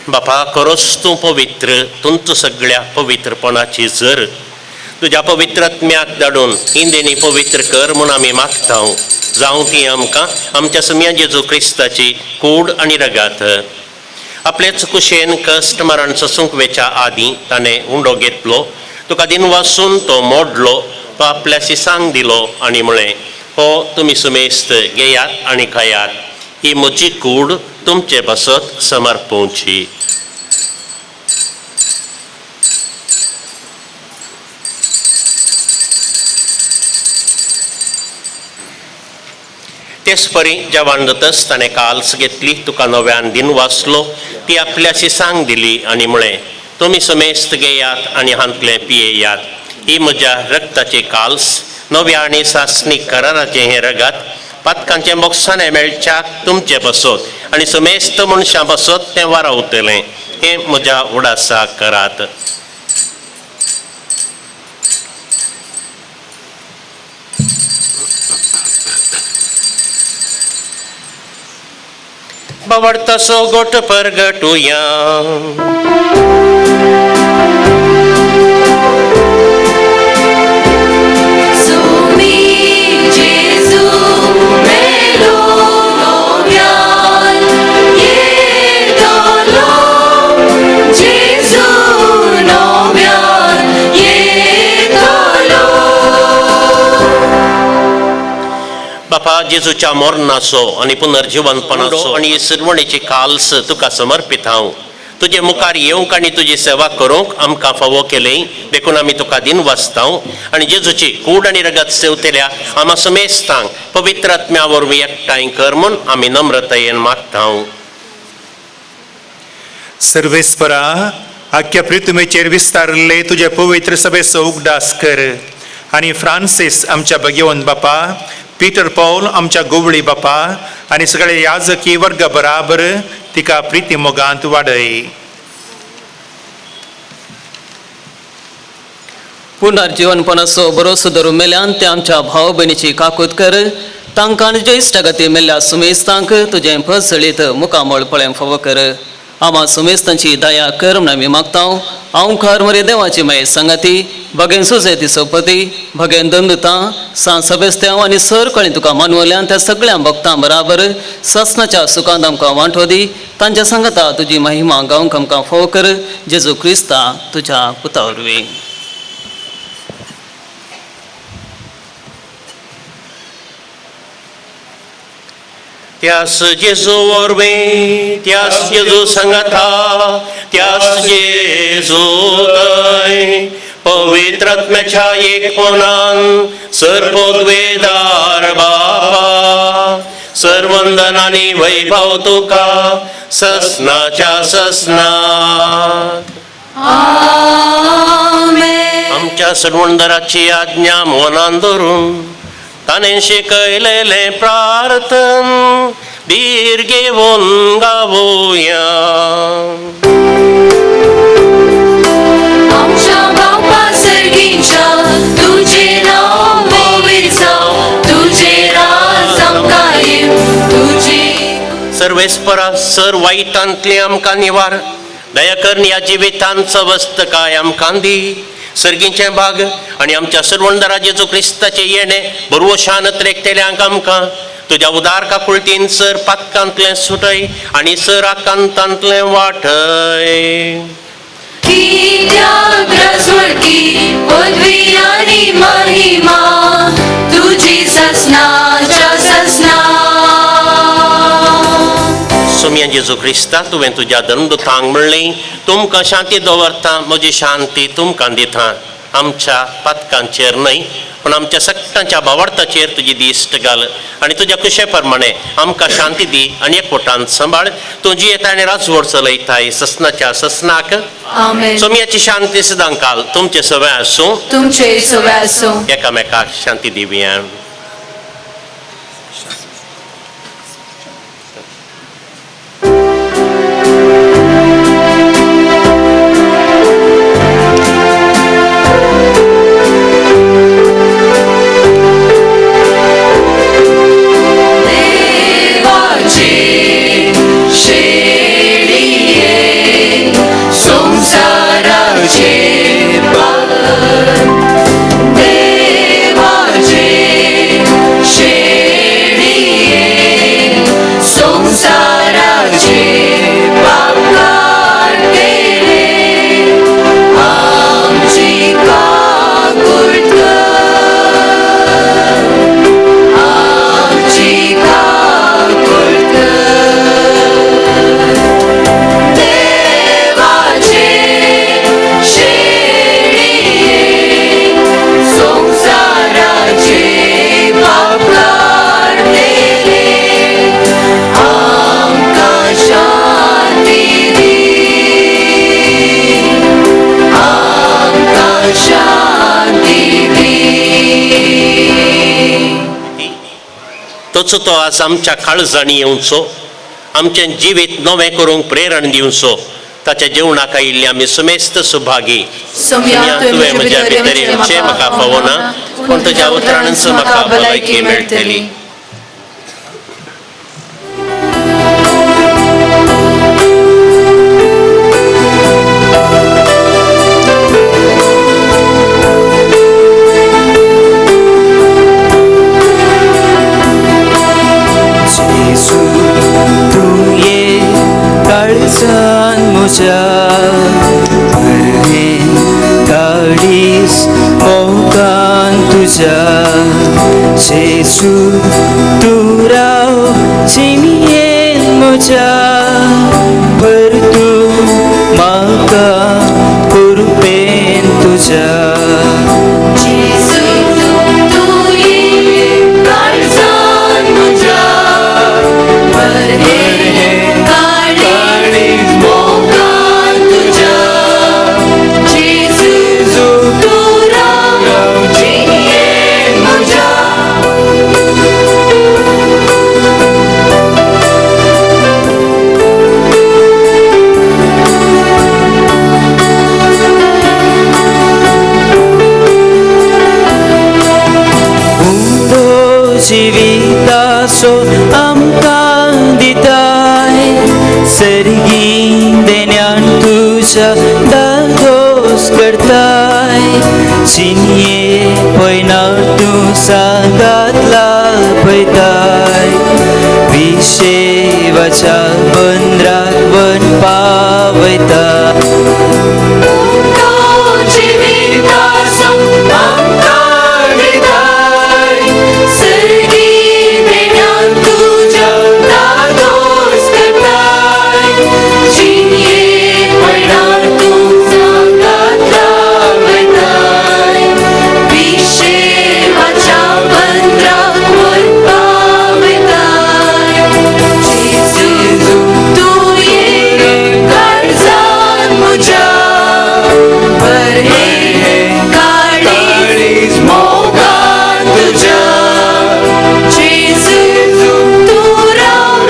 बापा, खरोच तूं पवित्र, तुमचो सगळ्या पवित्रपणाची जर तुज्या पवित्रात्म्याक धाडून इंदेनी पवित्र कर म्हूण आमी मागता. जावं ती आमकां आमच्या सम्या जेजू क्रिस्ताची कूड आनी रगात. आपलेच कुशेन कश्ट मरण सोसूंक वेच्या आदीं ताणें उंडो घेतलो, तुका दिन वासून तो मोडलो, तो आपल्या शिसांक दिलो आनी म्हळें, हो तुमी सुमेस्त घेयात आनी खायात, ही म्हजी कूड तुमचे पासत समर्पोवची. तेच परी जेवण जातच ताणें काल्स घेतली, तुका नव्यान दिन वाचलो, ती आपल्या शिसांक दिली आनी म्हळें, तुमी समेस्त घेयात आनी हांतलें पियेयात, ही म्हज्या रक्ताची काल्स, नव्या आनी सासणीक कराराचें हें रगत पातकांचें बोगसाणें मेळच्याक तुमचें बसत आनी समेस्त मनशां बसत तें वारावतलें, हें म्हज्या उडासाक करात. बावडतासो गोट परगटुया. बापा, जेजूच्या मरणाचो आनी पुनर्जिवनपणाचो आनी सुरवणेची काल्स तुका समर्पित हांव. तुजे मुखार येवंक आनी तुजी सेवा करूंक आमकां फावो केलें देखून आमी तुका दिन वाचता आनी जेजूची कूड आनी रगत सेवतल्या आमा समेस्तांक पवित्र आत्म्या वरवीं एकठांय कर म्हूण आमी नम्रतायेन मागता. सर्वेस्परा आख्या पृथ्वीचेर विस्तारिल्ले तुजे पवित्र सभेचो उगडास कर आनी फ्रांसीस आमच्या भगेवन बापा, पीटर पॉल आमच्या गोवळी बापा आनी सगळे याजकी वर्ग बराबर तिका प्रिती मोगांत वाडय. पुनर्जीवनपणाचो भरोसो धरून मेल्यान ते आमच्या भाव भयणीची काकूत कर, तांकां आनी ज्येश्ठ गती मेल्ल्या सुमेस्तांक तुजें पसळीत मुखामळ पळय फावो कर. आमा सुमेस्तांची दया कर म्हूण आमी मागता. हांव मरे देवाची मागीर संगती भगेन सुजेती सोपती भगेन दंदुतां सांज सबेस्त्यांव आनी सर कळी तुका मानवल्यान त्या सगळ्या भक्तां बराबर ससनाच्या सुखांत आमकां वांटो दी. तांच्या सांगता तुजी महिमा गावंक आमकां फावो कर. जेजू क्रिस्ता तुज्या पुता वरवीं. त्यास जेजू वरवीं, त्यास जेजू सांगाता, त्यास जेजू थंय पवित्र आत्म्याच्या एकपणान सर्वोद्वेदार बापा सर्वंदन आनी वैभव तुका ससनाच्या ससना. आमच्या सर्वंदराची आज्ञा मनान धरून ताणें शिकयलेलें प्रार्थन धीर घेवन गावया. आमच्या बापा सर्गीच्या तुझे नाव पवित्र जावं, तुझे राज आमकां येवं, तुझे सर्वेस्परा सर वायटांतलें आमकां निवार, दया करून ह्या जिवितांत सवस्तकाय आमकां दी. सर्गीचें भाग आनी आमच्या सर्वंदरा जेजू क्रिस्ताचें येणें बरवशान त्रेकतेल्यांक आमकां तुज्या उदार काकुळतीन सर पातकांतलें सुटय आनी सर आकांतांतलें वाटय. कित्याक राजवटी पदवी आनी महिमा तुजी ससनाच्या ससना. सोम्या जेजू क्रिस्ता तुवें तुज्या धर्मदूतांक म्हणलें तुमकां शांती दवरता, म्हजी शांती तुमकां दिता. आमच्या पातकांचेर न्हय पूण आमच्या सगळ्यांच्या भावार्थाचेर तुजी दिश्ट घाल आनी तुज्या कुशे प्रमाणे आमकां शांती दी आनी एकवटान सांबाळ. तूं जियेता आनी राजवट चलयताय ससनाच्या ससनाक. आमेन. सोम्याची शांती सदां काल तुमचे सवय आसूं, तुमचे सवय आसूं. एकामेकाक शांती दिवया. तोच तो आज आमच्या काळजांनी येवचो, आमचें जिवीत नवें करूंक प्रेरण दिवचो. ताच्या जेवणाक आयिल्ले आमी सुमेस्त सुभागी. तुवें म्हज्या भितर येवचें म्हाका फावना, पूण तुज्या उतरानच म्हाका भलायकी मेळटली. जेजू तूं राव जिणयेन म्हज्या, पर तूं तुझ्या. जेजू तूं ये काळजान म्हज्या, भर हें काळीज मोगान तुज्या. जेजू तूं राव जिणेंत म्हज्या. उंडो जिविताचो आमकां दिताय, सर्गी देण्यान तुज्या दादोस करताय. जिणये पयणार तूं सांगात लाभयताय, विशेवाच्या बंदराक वन पावयता. उंडो जिविताचो आमकां दिताय, सर्गी देण्यान तुज्या दादोस करताय. जिणये पयणार तूं सांगात लाभयताय, विशेवाच्या बंदराक वर पावयताय. जेजू तूं ये काळजान म्हज्या, भर हें काळीज मोगान तुज्या. जेजू तूं राव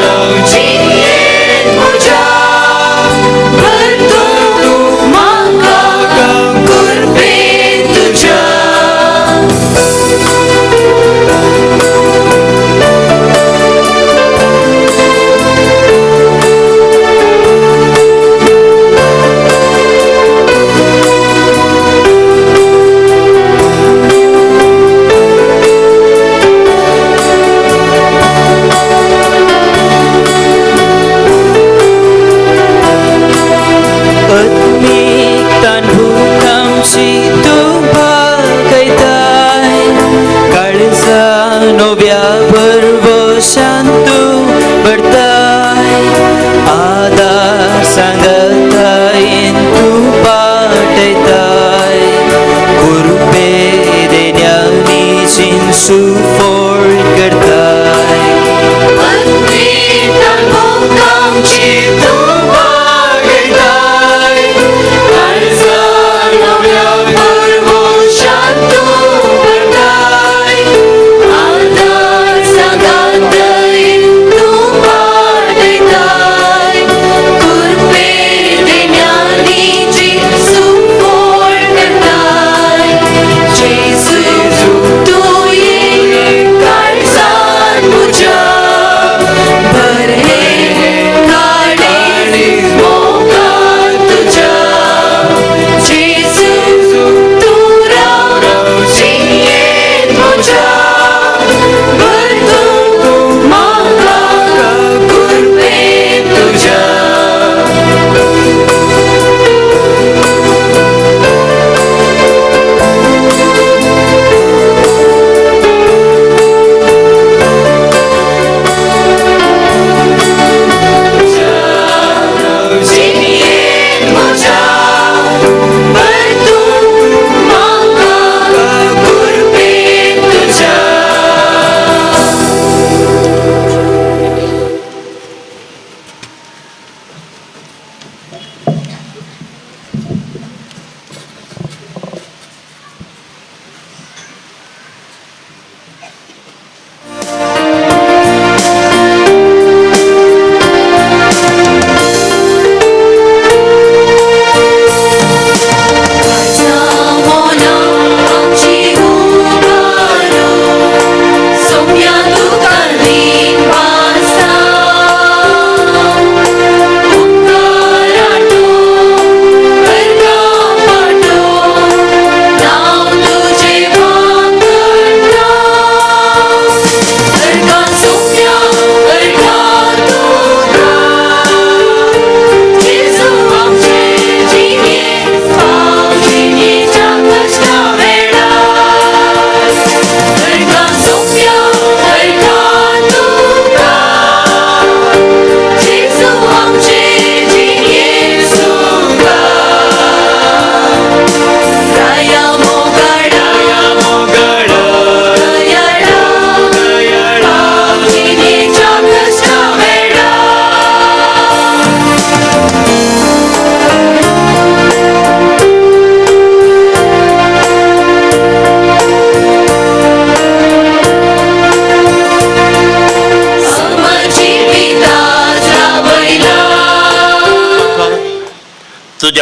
जिणेंत म्हज्या, भर तूं म्हाका कृपेन तुज्या. आत्मीकतान भूक आमची तूं भागयताय, काळजा नव्या भरवशान तूं भरताय. आदार सांगतायेन तूं पाटयताय, कृपे देण्यानी जिन्सू फोळ करताय. आत्मीकतान भूक आमची तूं भागयताय, काळजा नव्या भरवशान तूं भरताय. आदार सांगातायेन तूं पाटयताय, कृपे देण्यानी जेजू फोळ करताय. जेजू तूं ये काळजान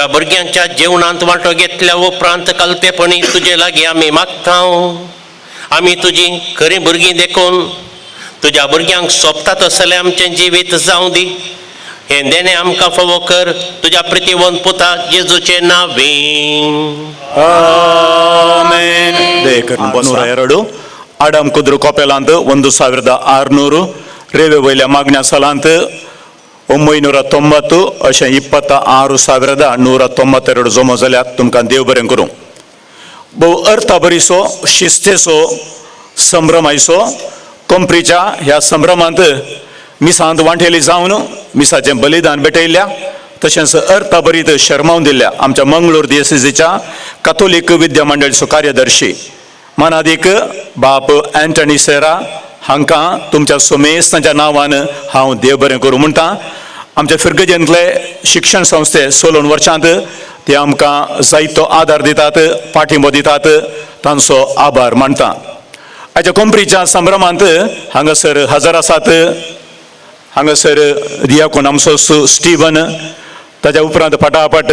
तुज्या भुरग्यांच्या जेवणांत वांटो घेतल्या उपरांत कलतेपणी तुजे लागीं आमी मागता. आमी तुजी खरीं भुरगीं देखून तुज्या भुरग्यांक सोबता तसलें आमचें जिवीत जावं दी. हें देणें आमकां फावो कर तुज्या प्रितीवंत पुता जेजूचे नांवे. ಆಮೇನ್. 102 ಆಡಮ್ ಕುದ್ರು ಕೊಪೆಲಾಂತ್ 1600 ರೇವೆ ವೈल्या मागण्या सालांत 990 अशें 26,192 जमो जाल्यात. तुमकां देव बरें करूं. भोव अर्थाभरीचो शिस्तेचो संभ्रम आयचो कोंपरीच्या ह्या संभ्रमांत मिसांत वांटेली जावन मिसाचें बलिदान भेटयल्ल्या तशेंच अर्थाभरीत शर्मावन दिल्ल्या आमच्या मंगळूर दियसिजीच्या कातोलीक विद्या मंडळीचो कार्यदर्शी मानादीक बाप अँटनी सेरा हांकां तुमच्या सुमेस्तांच्या नांवान हांव देव बरें करूं म्हणटा. आमच्या फिर्गजेंतले शिक्षण संस्थे 16 वर्षांत ते आमकां जायतो आदार दितात, पाठिंबो दितात, तांचो आभार मानता. आयच्या कोंपरीच्या संभ्रमांत हांगासर हजर आसात हांगासर दियाकोन आमचो स्टीवन, ताज्या उपरांत फाटाफाट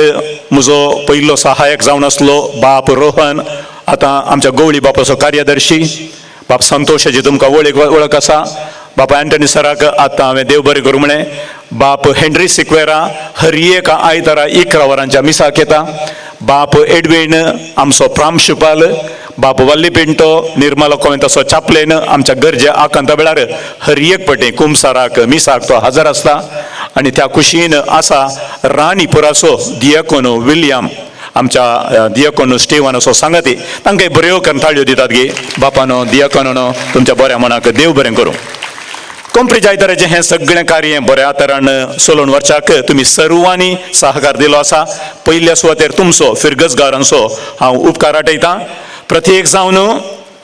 म्हजो पयलो सहायक जावन आसलो बाप रोहन, आतां आमच्या गवळी बापाचो कार्यदर्शी बाप संतोशाची तुमकां वळख आसा. बापा अँटनी सराक आतां हांवें देव बरें करूं म्हणें. बाप हेनरी सिक्वेरा हर एका आयतारा 11 वरांच्या मिसाक येता. बाप एडवीन आमचो प्रांशुपाल, बाप वल्ली पिंटो निर्मला कोवेंताचो चापलेन आमच्या गरजे आकांता वेळार हर एक पटी कुमसाराक मिसाक तो हजर आसता. आनी त्या कुशीन आसा राणीपुराचो दियकोन विलियम आमच्या दियकोन स्टीवन असो सांगाती. तांकां बऱ्यो कंताळ्यो दितात गे बापानो दियकोनो तुमच्या बऱ्या मनाक देव बरें करूं. कोंपरी जायतराचें हें सगळें कार्य बऱ्या तरान 16 वर्साक तुमी सर्वांनी सहकार दिलो आसा. पयल्या सुवातेर तुमचो फिरगजगारांचो हांव उपकार आटयतां. प्रत्येक जावन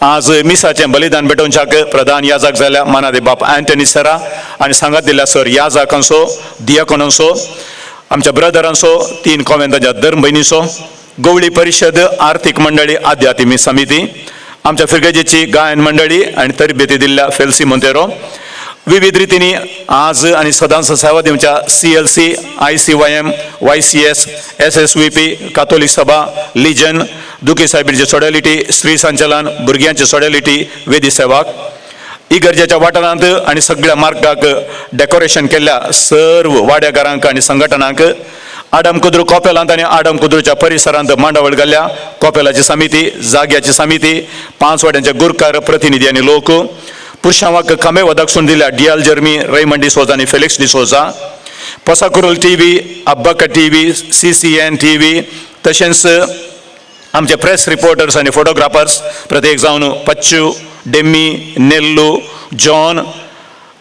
आज मिसाचें बलिदान भेटोवच्याक प्रधान याजक जाल्या मानादे बाप अँटनी सरा आनी सांगात दिल्या सर याजकांचो दियाकोनांचो आमच्या ब्रदरांचो 3 कॉवेंताच्या धर्म भयणीचो गवळी परिशद आर्थीक मंडळी आध्यात्मीक समिती आमच्या फिरगजेची गायन मंडळी आनी तरबेती दिल्ल्या फेल्सी मोंतेरो विविध रितींनी आज आनी सदांच सेवा दिवच्या CLC, ICYM, YCS, SSVP, कातोलीक सभा, लिजन, दुखी सायबीचे सोडॅलिटी, स्त्री संचलन, भुरग्यांची सोडॅलिटी, वेदी सेवाक इगर्जेच्या वाठारांत आनी सगळ्या मार्गाक डेकोरेशन केल्ल्या सर्व वाड्याकारांक आनी संघटनांक आडम कुद्रू कॉपेलांत आनी आडम कुद्रूच्या परिसरांत मांडावळ घाल्ल्या कॉपेलाची समिती, जाग्याची समिती, 5 वाड्यांचे गुरकार प्रतिनिधी आनी लोक पुरुषांक खांबे वदकसून दिल्या डियाल जर्मी, रेमंड डिसोजा आनी फेलिक्स डिसोजा, पोसाकुरुल TV, Abbakka TV, CCN TV तशेंच आमचे प्रेस रिपोर्टर्स आनी फोटोग्राफर्स प्रत्येक जावन Pachchu, Demi, Nellu, John,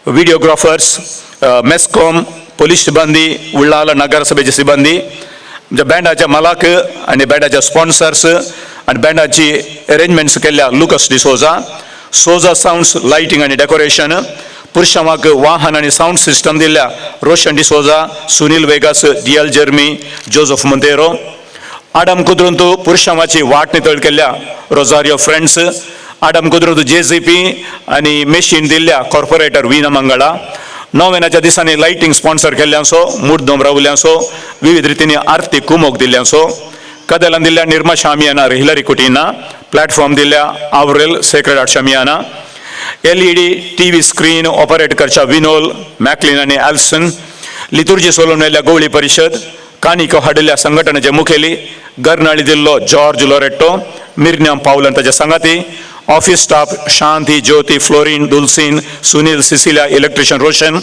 videographers, MESCOM, police सिब्बंदी, Ullal नगरसभेचे सिब्बंदी, आमच्या बँडाच्या मालक आनी बँडाच्या स्पॉन्सर्स आनी बँडाची अरेंजमेंट्स केल्ल्या Lucas D'Souza, Souza sounds lighting आनी डेकोरेशन, पुरुषांक वाहन आनी सावंड सिस्टम दिल्ल्या Roshan D'Souza, Sunil Vegas, DL Jeremy, Joseph Monteiro, Adam कुद्रुंतू पुरुषांची वाट नितळ केल्ल्या रोजारियो फ्रेंड्स, आडम कुद्रुंतू JZP आनी मेशीन दिल्ल्या कॉर्पोरेटर वीना मंगळा, नोवेनाच्या दिसांनी लायटींग स्पॉन्सर केल्ल्यांचो मुर्दम रावल्यांचो विविध रितींनी आर्थीक कुमोक दिल्ल्यांचो कदेलान दिल्ल्या निर्मा शामियाना हिलरी कुटीना, प्लॅटफॉर्म दिल्ल्या आवरेल सेक्रेड आर्ट शामियाना, LED TV screen operate करच्या विनोल मॅकलिन आनी एल्सन, लितुर्जी सोलोवन आयिल्ल्या गवळी परिशद, कानिको हाडिल्ल्या संघटनेचे मुखेली गर्नाळी दिल्लो जॉर्ज लोरेट्टो, मिरन्याम पावलन ताच्या सांगाती, office staff Shanti, Jyoti, Florin, Dulcin, Sunil, Cecilia, electrician Roshan,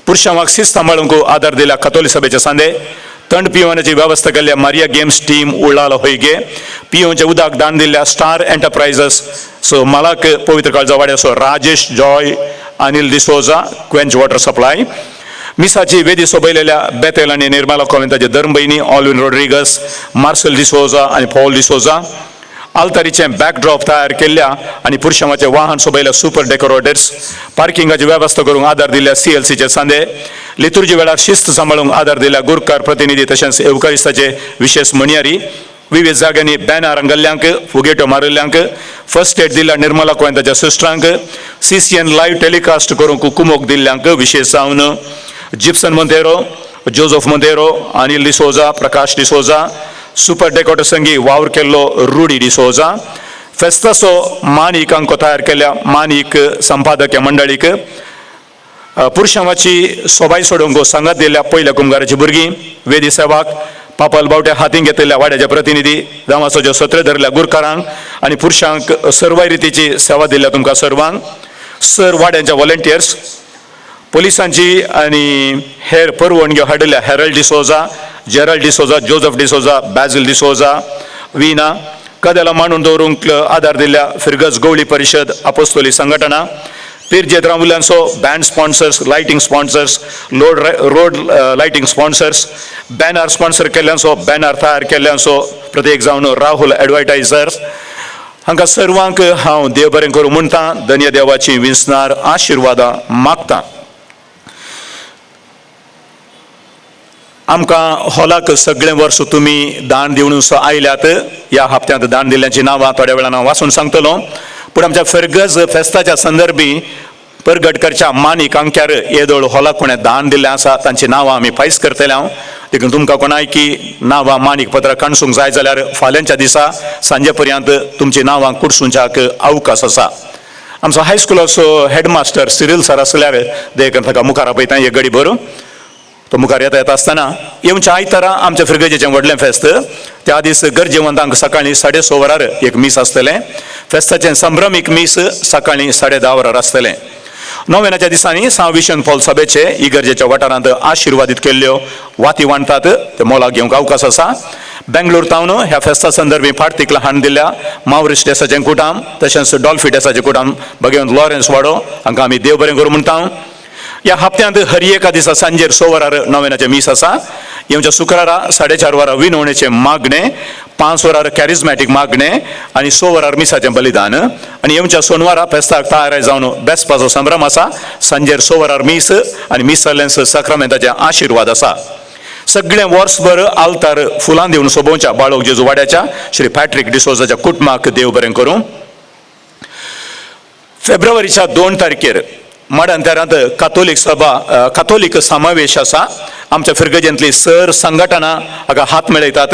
पुरुषांक शिस्त सांबाळूंक आदार दिल्या कतोली सभेचे सांदे, थंड पिवण्याची व्यवस्था केल्ल्या मारिया गेम्स टीम उळाल होयगे, पिवचे उदक दान दिल्ल्या स्टार एंटरप्रायझस सो मालक पवित्र काळजा वाड्याचो Rajesh Joy, Anil D'Souza, Quench water supply, मिसाची वेदी सोबयलेल्या बेतेल आनी निर्मला कोवेंताचे धर्मभयणी ऑलविन रोड्रिगस, मार्सेल डिसोजा आनी पॉल डिसोजा, आल्तारीचें बॅकड्रॉप तयार केल्ल्या आनी पुरुषांचे वाहन सोबयल्या सुपर डेकोरेटर्स, पार्किंगाची वेवस्था करूंक आदार दिल्ल्या CLCचे सांदे, लितुर्जी वेळार शिस्त सांबाळूंक आदार दिल्ल्या गुरकार प्रतिनिधी तशेंच एवकारिस्ताचे विशेष म्हणयारी, विविध जाग्यांनी बॅनर रंगल्ल्यांक, फुगेट्यो मारिल्ल्यांक, फर्स्ट एड दिल्ल्या निर्मला कोवेंताच्या सिस्टरांक, CCN live telecast करूंक कुमोक दिल्ल्यांक विशेष जावन Gipson Monteiro, Joseph Monteiro, Anil D'Souza, Prakash D'Souza, super decorator संगी वावर केल्लो रुडी डिसोजा, फेस्ताचो मानीक अंको तयार केल्या मानीक संपादक मंडळीक, पुरुषांवाची सोबाय सोडूंक सांगात दिल्ल्या पयल्या कुमगाराची भुरगीं, वेदी सेवाक पापल बावट्या हातीन घेतिल्ल्या वाड्याचे प्रतिनिधी, गांवाचो ज्यो सत्र धरल्या गुरकारांक आनी पुरुषांक सर्वाय रितीची सेवा दिल्या तुमकां सर्वांक, सर वाड्यांच्या व्हॉलंटियर्स, पोलिसांची आनी हेर परवणग्यो हाडिल्ल्या Harold D'Souza, Gerald D'Souza, Joseph D'Souza, Basil D'Souza, Veena, कदेला मांडून दवरूंक आदार दिल्ल्या फिरगज गवळी परिशद आपोस्तोली संघटना, पिरजेत रामुल्यांचो band sponsors, lighting sponsors, road lighting sponsors, banner sponsor केल्ल्यांचो, बॅनर तयार केल्ल्यांचो प्रत्येक जावन राहुल एडवर्टायझर्स, हांकां सर्वांक हांव देव बरें करूं म्हणटा, धन्य देवाची विंचणार आशिर्वादां मागता. आमकां हॉलाक सगळें वर्स तुमी दान दिवन आयल्यात. ह्या हप्त्यांत दान दिल्ल्याची नांवां थोड्या वेळान हांव वाचून सांगतलो, पूण आमच्या फिरगज फेस्ताच्या संदर्भी परगटकरच्या मानीक अंक्यार येदोळ हॉलाक कोणें दान दिल्लें आसा तांची नांवां आमी फायस करतले हांव. देखून तुमकां कोणाय की नांवां मानीक पत्रां काणसूंक जाय जाल्यार फाल्यांच्या दिसा सांजे पर्यंत तुमची नांवां कुडसूंच्याक अवकाश आसा. आमचो हायस्कुलाचो हेडमास्टर सिरील सर आसल्यार देखून ताका मुखार आपयता एक गडी भरून तो मुखार येता येता आसतना येवच्या आयतारा आमच्या फिरगजेचें व्हडलें फेस्त, त्या दीस गरजेवंतांक सकाळीं 6:30 वरार एक मीस आसतलें. फेस्ताचें संभ्रमीक मीस सकाळीं 10:30 वरार आसतलें. नोवेनाच्या दिसांनी सांव विशन पॉल सभेचे इगर्जेच्या वाठारांत आशिर्वादीत केल्ल्यो वाती वांटतात, ते मोलाक घेवंक अवकाश आसा. बेंगलोर तावन ह्या फेस्ता संदर्भी फाटतिकला हाडून दिल्या मावरीस डेसाचें कुटाम तशेंच डॉल्फी डेसाचें कुटाम भगवंत लॉरेन्स वाडो हांकां आमी देव बरें करूं म्हणटा. ह्या हप्त्यांत हर एका दिसा सांजेर 6 वरार नोवेनाचें मीस आसा. येवच्या शुक्रारा 4:30 वरां विनवणेचें मागणें, 5 वरार कॅरिज्मॅटीक मागणें आनी 6 वरार मिसाचें बलिदान. आनी येवच्या सोनवारा फेस्ताक तयार जावन बेसपाचो संभ्रम आसा. सांजेर 6 वरार मीस आनी मीस जाल्ल्यान साक्रामेंताचे आशिर्वाद आसा. सगळें वर्सभर आल्तार फुलां दिवन सोबोवच्या बाळोक जेजू वाड्याच्या श्री पॅट्रीक डिसोजाच्या कुटुंबाक देव बरें करूं. फेब्रुवारीच्या 2 तारखेर माडांतेरांत कातोलीक सभा कातोलीक समावेश आसा. आमच्या फिरगजेंतली सर संघटना हाका हात मेळयतात.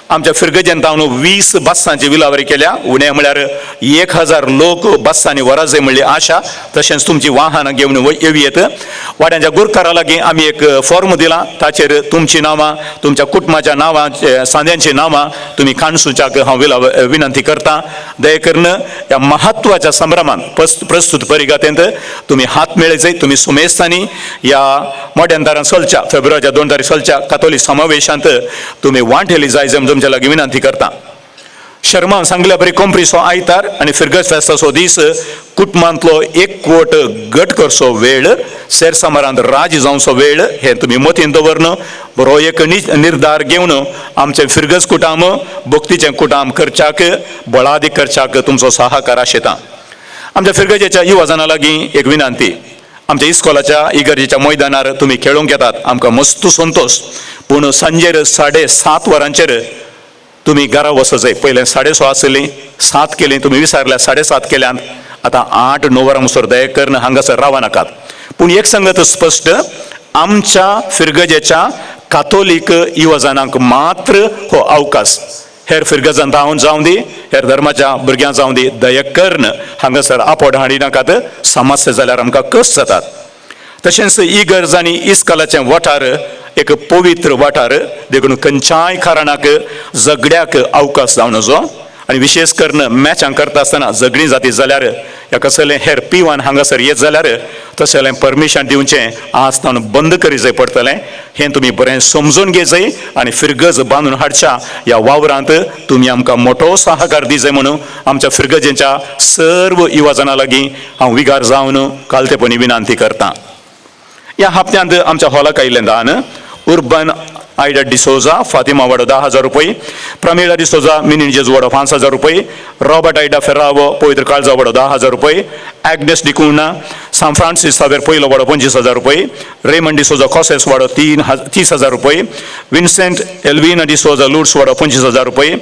आमच्या फिरगजेंत हांव 20 बसांची विलावरी केल्या. उणें म्हळ्यार 1000 लोक बसांनी वराजे म्हणली आशा. तशेंच तुमची वाहनां घेवन येवयेत. वाड्यांच्या गुरकारा लागीं आमी एक फॉर्म दिला, ताचेर तुमची नांवां, तुमच्या कुटुंबाच्या नांवां, सांद्यांची नांवां तुमी काणसुच्याक हांव विनंती करता. दया करून ह्या म्हत्वाच्या संभ्रमान प्रस्तुत परिगतेंत तुमी हात मेळयचे. तुमी सुमेस्तांनी ह्या मोड्यांतरान चलच्या फेब्रुवारीच्या 2 तारीख चलच्या कातोलीक समावेशांत तुमी वांटेली जाय जम तुमच्या लागीं विनंती करता. शर्मान सांगल्या बरी कोंप्रीचो आयतार आनी फिरगज फेस्ताचो दीस कुटुंबांतलो एकवट गट करचो वेळ, सेरसामारांत राजी जावचो वेळ हे तुमी मतीन दवरन बरो एक निर्धार घेवन आमचें फिरगज कुटाम भक्तीचें कुटाम करच्याक बळादीक करच्याक तुमचो सहकार आशिता. आमच्या फिरगजेच्या युवाजना लागीं एक विनंती, आमच्या इस्कोलाच्या इगर्जेच्या मैदानार तुमी खेळूंक येतात, आमकां मस्त संतोश. पूण सांजेर 7:30 वरांचेर तुमी घरा वचजाय. पयलें 6:30 आसली, 7 केली, तुमी विसारल्या 7:30 केल्यान आतां 8-9 वरां मुसर दया करून हांगासर रावा नाकात. पूण एक संगत स्पश्ट, आमच्या फिरगजेच्या कातोलीक युवजनांक मात्र हो अवकाश. हेर फिरगजांत हांव जावं दी, हेर धर्माच्या भुरग्यां जावं दी, दया करून हांगासर आपोड हाडिनाकात. समस्या जाल्यार आमकां कस जातात. तशेंच इगर्ज आनी इस्कालाचें वाठार एक पवित्र वाठार, देखून खंयच्याय कारणाक झगड्याक अवकाश जावं नजो. आनी विशेश करून मॅचां करता आसतना झगडीं जाती जाल्यार ह्या कसलें हेर पिवन हांगासर येत जाल्यार तशें परमिशन दिवचें आज ताणून बंद करी जाय पडटलें. हें तुमी बरें समजून घेवचें आनी फिरगज बांदून हाडच्या ह्या वावरांत तुमी आमकां मोटो सहकार दिवचो म्हणून आमच्या फिरगजेच्या सर्व युवाजना लागीं हांव विगार जावन कालतेपणी विनंती करता. ह्या हप्त्यांत आमच्या हॉलाक आयिल्लें दान उर्बन आयडा डिसोजा फातिमा वाडो 10,000 रुपये, प्रमिळा डिसोजा मिनीन जेजू वाडो 5,000 रुपये, रॉबर्ट आयडा फेरावो पवित्र काळजा वाडो 10,000 रुपये, एग्नेस डिकुना सान फ्रांसीस सावेर पयलो वाडो 25,000 रुपये, रेमंड डिसोजा कॉसेस वाडो 30,000 रुपये, विन्सेंट एल्विना डिसोजा लुड्स वाडो 25,000 रुपये,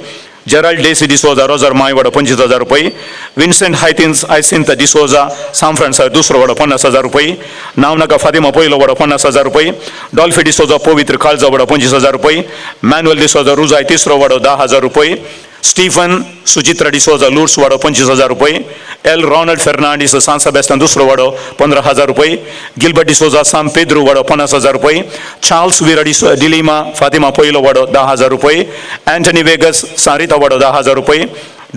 जेराल्ड डेसी डिसोजा रोजर माय वाडो 25,000 रुपये, विन्सेंट हायथिन्स हायसिंत डिसोजा सांत फ्रांसार दुसरो वाडो 50,000 रुपये, नावनाका फातिमा पयलो वाडो 50,000 रुपये, डॉल्फी डिसोजा पवित्र काळजा वाडो 25,000 रुपये, मॅन्युअल डिसोजा रुजाय तिसरो वाडो 10,000 रुपये, स्टीफन सुचित्रा डिसोजा लुर्स वाडो 25,000 रुपये, एल रॉनल्ड फेर्नांडीस सांत सेबेस्तान दुसरो वाडो 15,000 रुपये, गिलबर्ट डिसोजा सांत पेद्रू वाडो 50,000 रुपये, चार्ल्स विरा डिलिमा फातिमा पयलो वाडो 10,000 रुपये, अँटनी वेगस सांरिता वाडो 10,000 रुपये,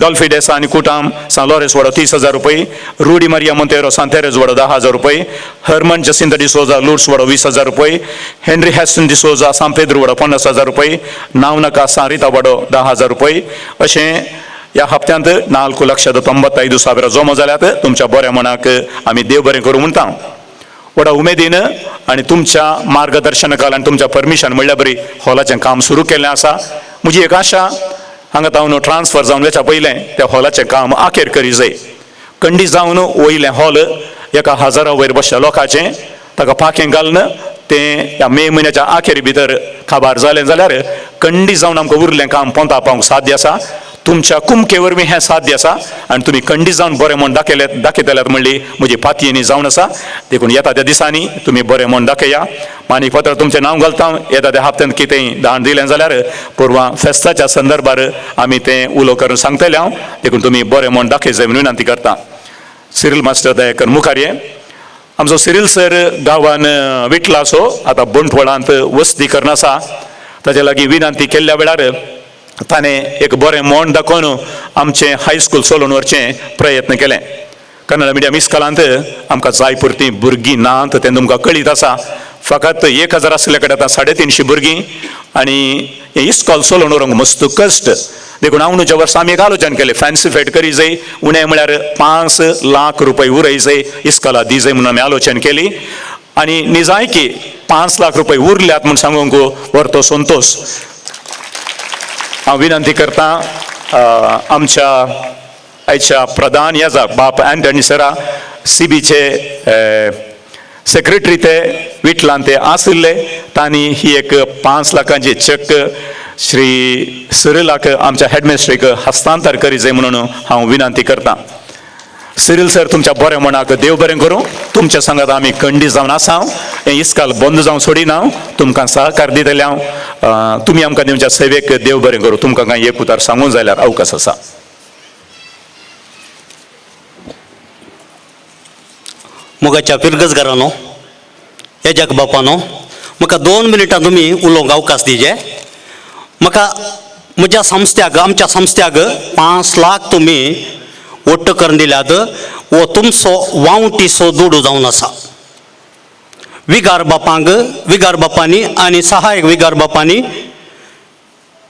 डॉल्फी डेसा आनी कुटाम सांत लॉरेस वाडो 30,000 रुपये, रुडी मारिया मोंतेरो सांत तेरेज वाडो 10,000 रुपये, हरमन जसिंता डिसोजा लुर्स वाडो 20,000 रुपये, हेनरी हॅस्टन डिसोजा सांत पेद्रू वाडो 50,000 रुपये, नावनाका सांरिता वाडो 10,000 रुपये. अशें ह्या हप्त्यांत 4,95,000 जमो जाल्यात. तुमच्या बऱ्या मनाक आमी देव बरें करूं म्हणटा. व्हडा उमेदीन आनी तुमच्या मार्गदर्शनाखाल आनी तुमच्या परमिशन म्हणल्यार बरी हॉलाचें काम सुरू केल्लें आसा. म्हजी एक आशा हांगा तावन ट्रान्सफर जावन वचच्या पयलें त्या हॉलाचें काम आखेर करी जाय. कंडी जावन वयलें हॉल 1,000 वयर बसल्या लोकांचें ताका पाखें घालून तें ह्या मे म्हयन्याच्या आखेर भितर काबार जालें जाल्यार कंडी जावन आमकां उरलें काम पोंता पावंक साध्य आसा. तुमच्या कुमके वरवीं हें साध्य आसा आनी तुमी कंडी जावन बरें म्हूण दाखयतल्यात म्हणली म्हजी पातयेनी जावन आसा. देखून येता त्या दिसांनी तुमी बरें म्हूण दाखया. मानीक पत्र तुमचें नांव घालता. येता त्या हप्त्यांत कितेंय दान दिलें जाल्यार पूर्वा फेस्ताच्या संदर्भार आमी तें उलो करून सांगतले हांव. देखून तुमी बरें म्हूण दाखय जाय म्हणून विनंती करता. सिरील मास्टर दयाकर मुखार ये. आमचो सिरील सर गांवान विटलासो आतां बंटवळांत वस्ती करून आसा. ताजे लागीं विनंती केल्ल्या वेळार ताणें एक बरें म्हण दाखोवन आमचें हायस्कूल चलोवन व्हरचें प्रयत्न केलें. कन्नड मिडियम इस्कॉलांत आमकां जाय पुरतीं भुरगीं नात तें तुमकां कळीत आसा. फकत 1,000 आसले कडेन आतां 350 भुरगीं आनी हें इस्कॉल चलोवन व्हरूंक मस्त कश्ट. देखून अंदूच्या वर्सा आमी एक आलोचन केलें, फॅन्सी फेट करी जाय, उणें म्हळ्यार 5 लाख रुपये उरय जाय इस्कॉला दी जाय म्हणून आमी आलोचन केली आनी निजायकी 5 लाख रुपये उरल्यात म्हूण सांगूंक व्हरतो संतोश. हांव विनंती करता आमच्या आयच्या प्रधान याजक बाप अँटनी सरा सीबीचे सेक्रेटरी ते विटलान ते आशिल्ले तांणी ही एक 5 लाखांची चेक श्री सिरिलाक आमच्या हेडमिस्ट्रीक हस्तांतर करी जाय म्हणून हांव विनंती करता. सिरील सर तुमच्या बऱ्या मनाक देव बरें करूं. तुमच्या सांगात आमी कंडी जावन आसा. हें इस्काल बंद जावन सोडिना. तुमकां सहकार दितले हांव. तुमी आमकां तुमच्या सेवेक देव बरें करूं. तुमकां कांय एक उतार सांगूंक जाल्यार अवकाश आसा. मोगाच्या फिरगजगारानो येजाक बापानो म्हाका 2 मिनटां तुमी उलोवंक अवकाश दिजे. म्हाका म्हज्या संस्थ्याक आमच्या संस्थ्याक 5 लाख तुमी वट्ट करून दिल्यात. हो तुमचो वांवटीचो दुडू जावन आसा. विगार बापांक विगार बापांनी आनी सहायक विगार बापांनी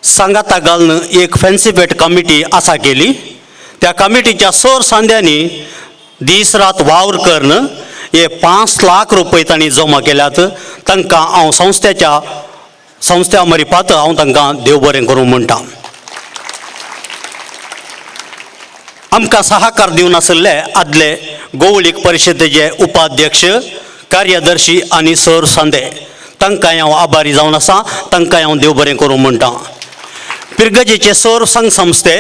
सांगाता घालून एक फॅन्सी फेट कमिटी आसा केली. त्या कमिटीच्या सर सांद्यांनी दीस रात वावर करून हे 5 लाख रुपये तांणी जमा केल्यात. तांकां हांव संस्थेच्या संस्थ्या मरिपात हांव तांकां देव बरें करूं म्हणटा. आमकां सहकार दिवन आशिल्ले आदले गोवळीक परिशदेचे उपाध्यक्ष कार्यदर्शी आनी सर सांदे तांकां हांव आभारी जावन आसा. तांकां हांव देव बरें करूं म्हणटा. पिरगजेचे सर संघ संस्थे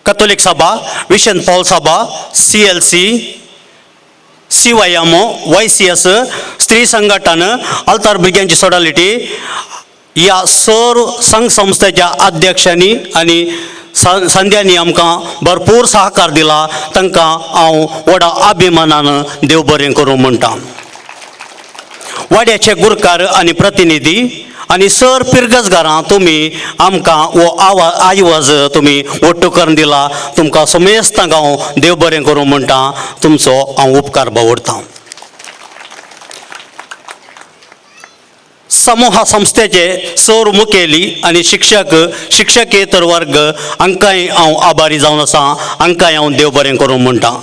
कथोलीक सभा, विशन पॉल सभा, CLC, CYMO, YCS, स्त्री संघटन, अल्तार भुरग्यांची सोडालिटी ह्या सर्व संघ संस्थेच्या अध्यक्षांनी आनी संध्यांनी आमकां भरपूर सहकार दिला. तांकां हांव व्हडा अभिमानान देव बरें करूं म्हणटा. वाड्याचे गुरकार आनी प्रतिनिधी आनी सर पिरगजगारां तुमी आमकां हो आवाज तुमी वट्टू करून दिला. तुमकां समेस्तांक हांव देव बरें करूं म्हणटा. तुमचो हांव उपकार बावडटा. समूह संस्थेचे सर मुखेली आनी शिक्षक शिक्षकेतर वर्ग हांकांय हांव आभारी जावन आसा. हांकांय हांव देव बरें करूं म्हणटा.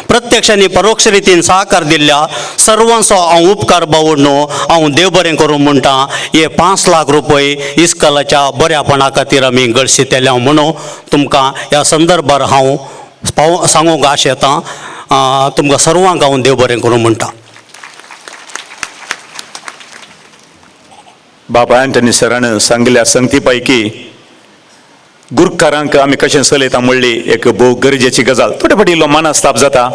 प्रत्यक्ष आनी परोक्ष रितीन सहकार दिल्ल्या सर्वांचो हांव उपकार बावडनो हांव देव बरें करूं म्हणटा. हे 5 लाख रुपये इस्कॉलाच्या बऱ्यापणा खातीर आमी गळशितले म्हणून तुमकां ह्या संदर्भार हांव सांगूंक आशेतां. तुमकां सर्वांक हांव देव बरें करूं म्हणटा. बाबा अँटनी सरान सांगिल्ल्या संगती पैकी गुरकारांक आमी कशें चलयता म्हणली एक भोव गरजेची गजाल. थोडे फावटी इल्लो मानस्ताप जाता,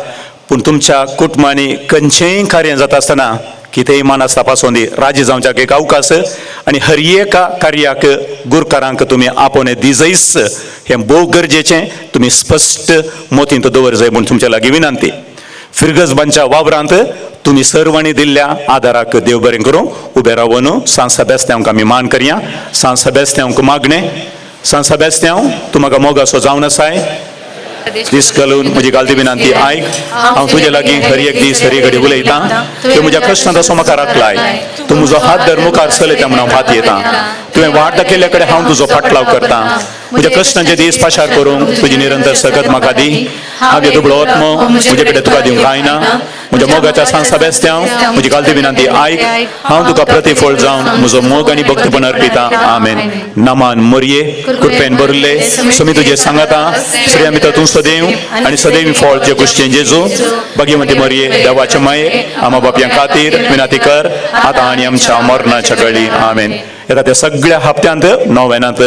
पूण तुमच्या कुटुंबांनी खंयचेंय कार्य जाता आसतना कितेंय मानस्ताप आसूं दी, राजी जावच्याक एक अवकाश आनी हर एका कार्याक गुरकारांक तुमी आपोवणें दिजयच, हें भोव गरजेचें. तुमी स्पश्ट मोतींत दवर जाय म्हूण तुमच्या लागीं विनंती. फिरगजबांच्या वावरांत तुमी सर्वांनी दिल्ल्या आदाराक देव बरें करूं. उबे रावन सांत सेबेस्त्यांक आमी मान करया. सांत सेबेस्त्यांक मागणें. सांत सेबेस्त्यांव, तूं म्हाका मोगासो जावन आसाय, दीस घालून म्हजी गालती विनंती आयक. हांव तुजे लागीं हर एक दीस हर एक घडी उलयतां. तुवें म्हज्या कृष्णा तसो म्हाका राखलाय. तूं म्हजो हात धर मुखार चलयता म्हूण हांव हात येता. तुवें वाट दाखयल्ल्या कडेन हांव तुजो फाटलाव करतां. म्हज्या कृष्णाचे दीस पाशार करूंक तुजी निरंतर सकत म्हाका दी. हांव दुबळो आत्मो म्हजे कडेन तुका दिवंक कांय ना. म्हज्या मोगाच्या सांत सेबेस्त्यांव, म्हजी गालती विनंती आयक. हांव तुका प्रतिफळ जावन म्हजो मोग आनी भक्तपण अर्पिता. आमेन. नमान मोरये, कृपेन भरिल्ले, समी तुजे सांगाता. श्री भितर तूं सदैव आनी सदैव फळ जे कुश्चें जेजू. भगवंती मोरये, देवाचे माये, आमा बापयां खातीर विनंती कर आतां आनी आमच्या मरणाच्या गळी. आमेन. येता त्या सगळ्या हप्त्यांत नोवेनांत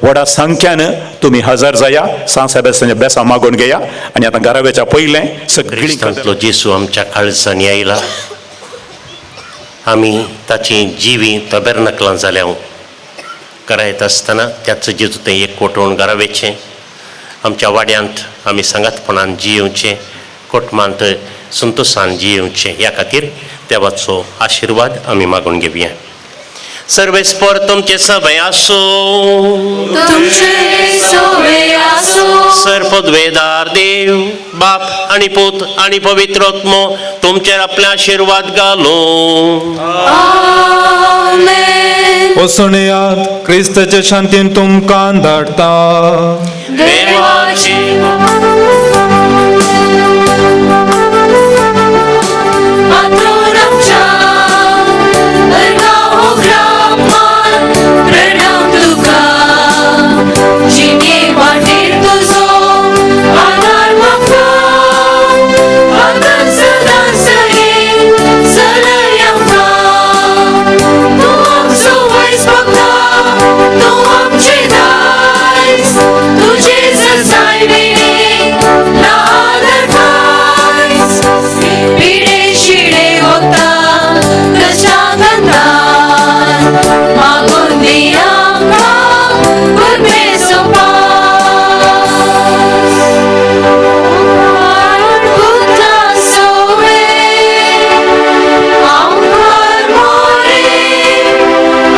व्हडा संख्यान तुमी हजर जाया. सांत सेबेस्त्यांच्या बेसां मागून घेया आनी आतां घराब्याच्या पयलें सगळीं क्रिस्तांतलो जेजू आमच्या काळजांनी आयला. आमी ताची जिवी तबेरनकलां जाल्या करायत आसतना त्याच जेजू तें एक कोटोवन घरावेचें आमच्या वाड्यांत आमी सांगातपणान जियेवचें, कोटमांत संतोशान जियेवचें, ह्या खातीर देवाचो आशिर्वाद आमी मागून घेवया. सर्वेस्पर तुमचे सभे आसूं. तुमचे सोवे आसूं. सर्पद्वेदार देव बाप आनी पूत आनी पवित्र आत्मो तुमचेर आपले आशिर्वाद घालूं. आमेन. वसणयात क्रिस्ताच्या शांतीन तुमकां धाडटा. देवाची पात्रोन आमच्या अर्गां ग्रामान प्रणाम तुका. जिणे वाटेर तुजो आदार म्हाका. आतां सदां सगळें चलय आमकां. तूं आमचो वयस भक्ता, तूं आमचें दायज. तुजें जसाय विणें ना आदर कांयच. पिडे शिडे वता कश्टां अंतान. मागून दी आमकां कृपेचो पास. पुता सोवे आमकार मोरे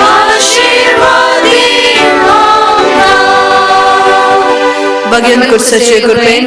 आशिर्वादी आमकां. भगवंत कुर्साचे कृपेन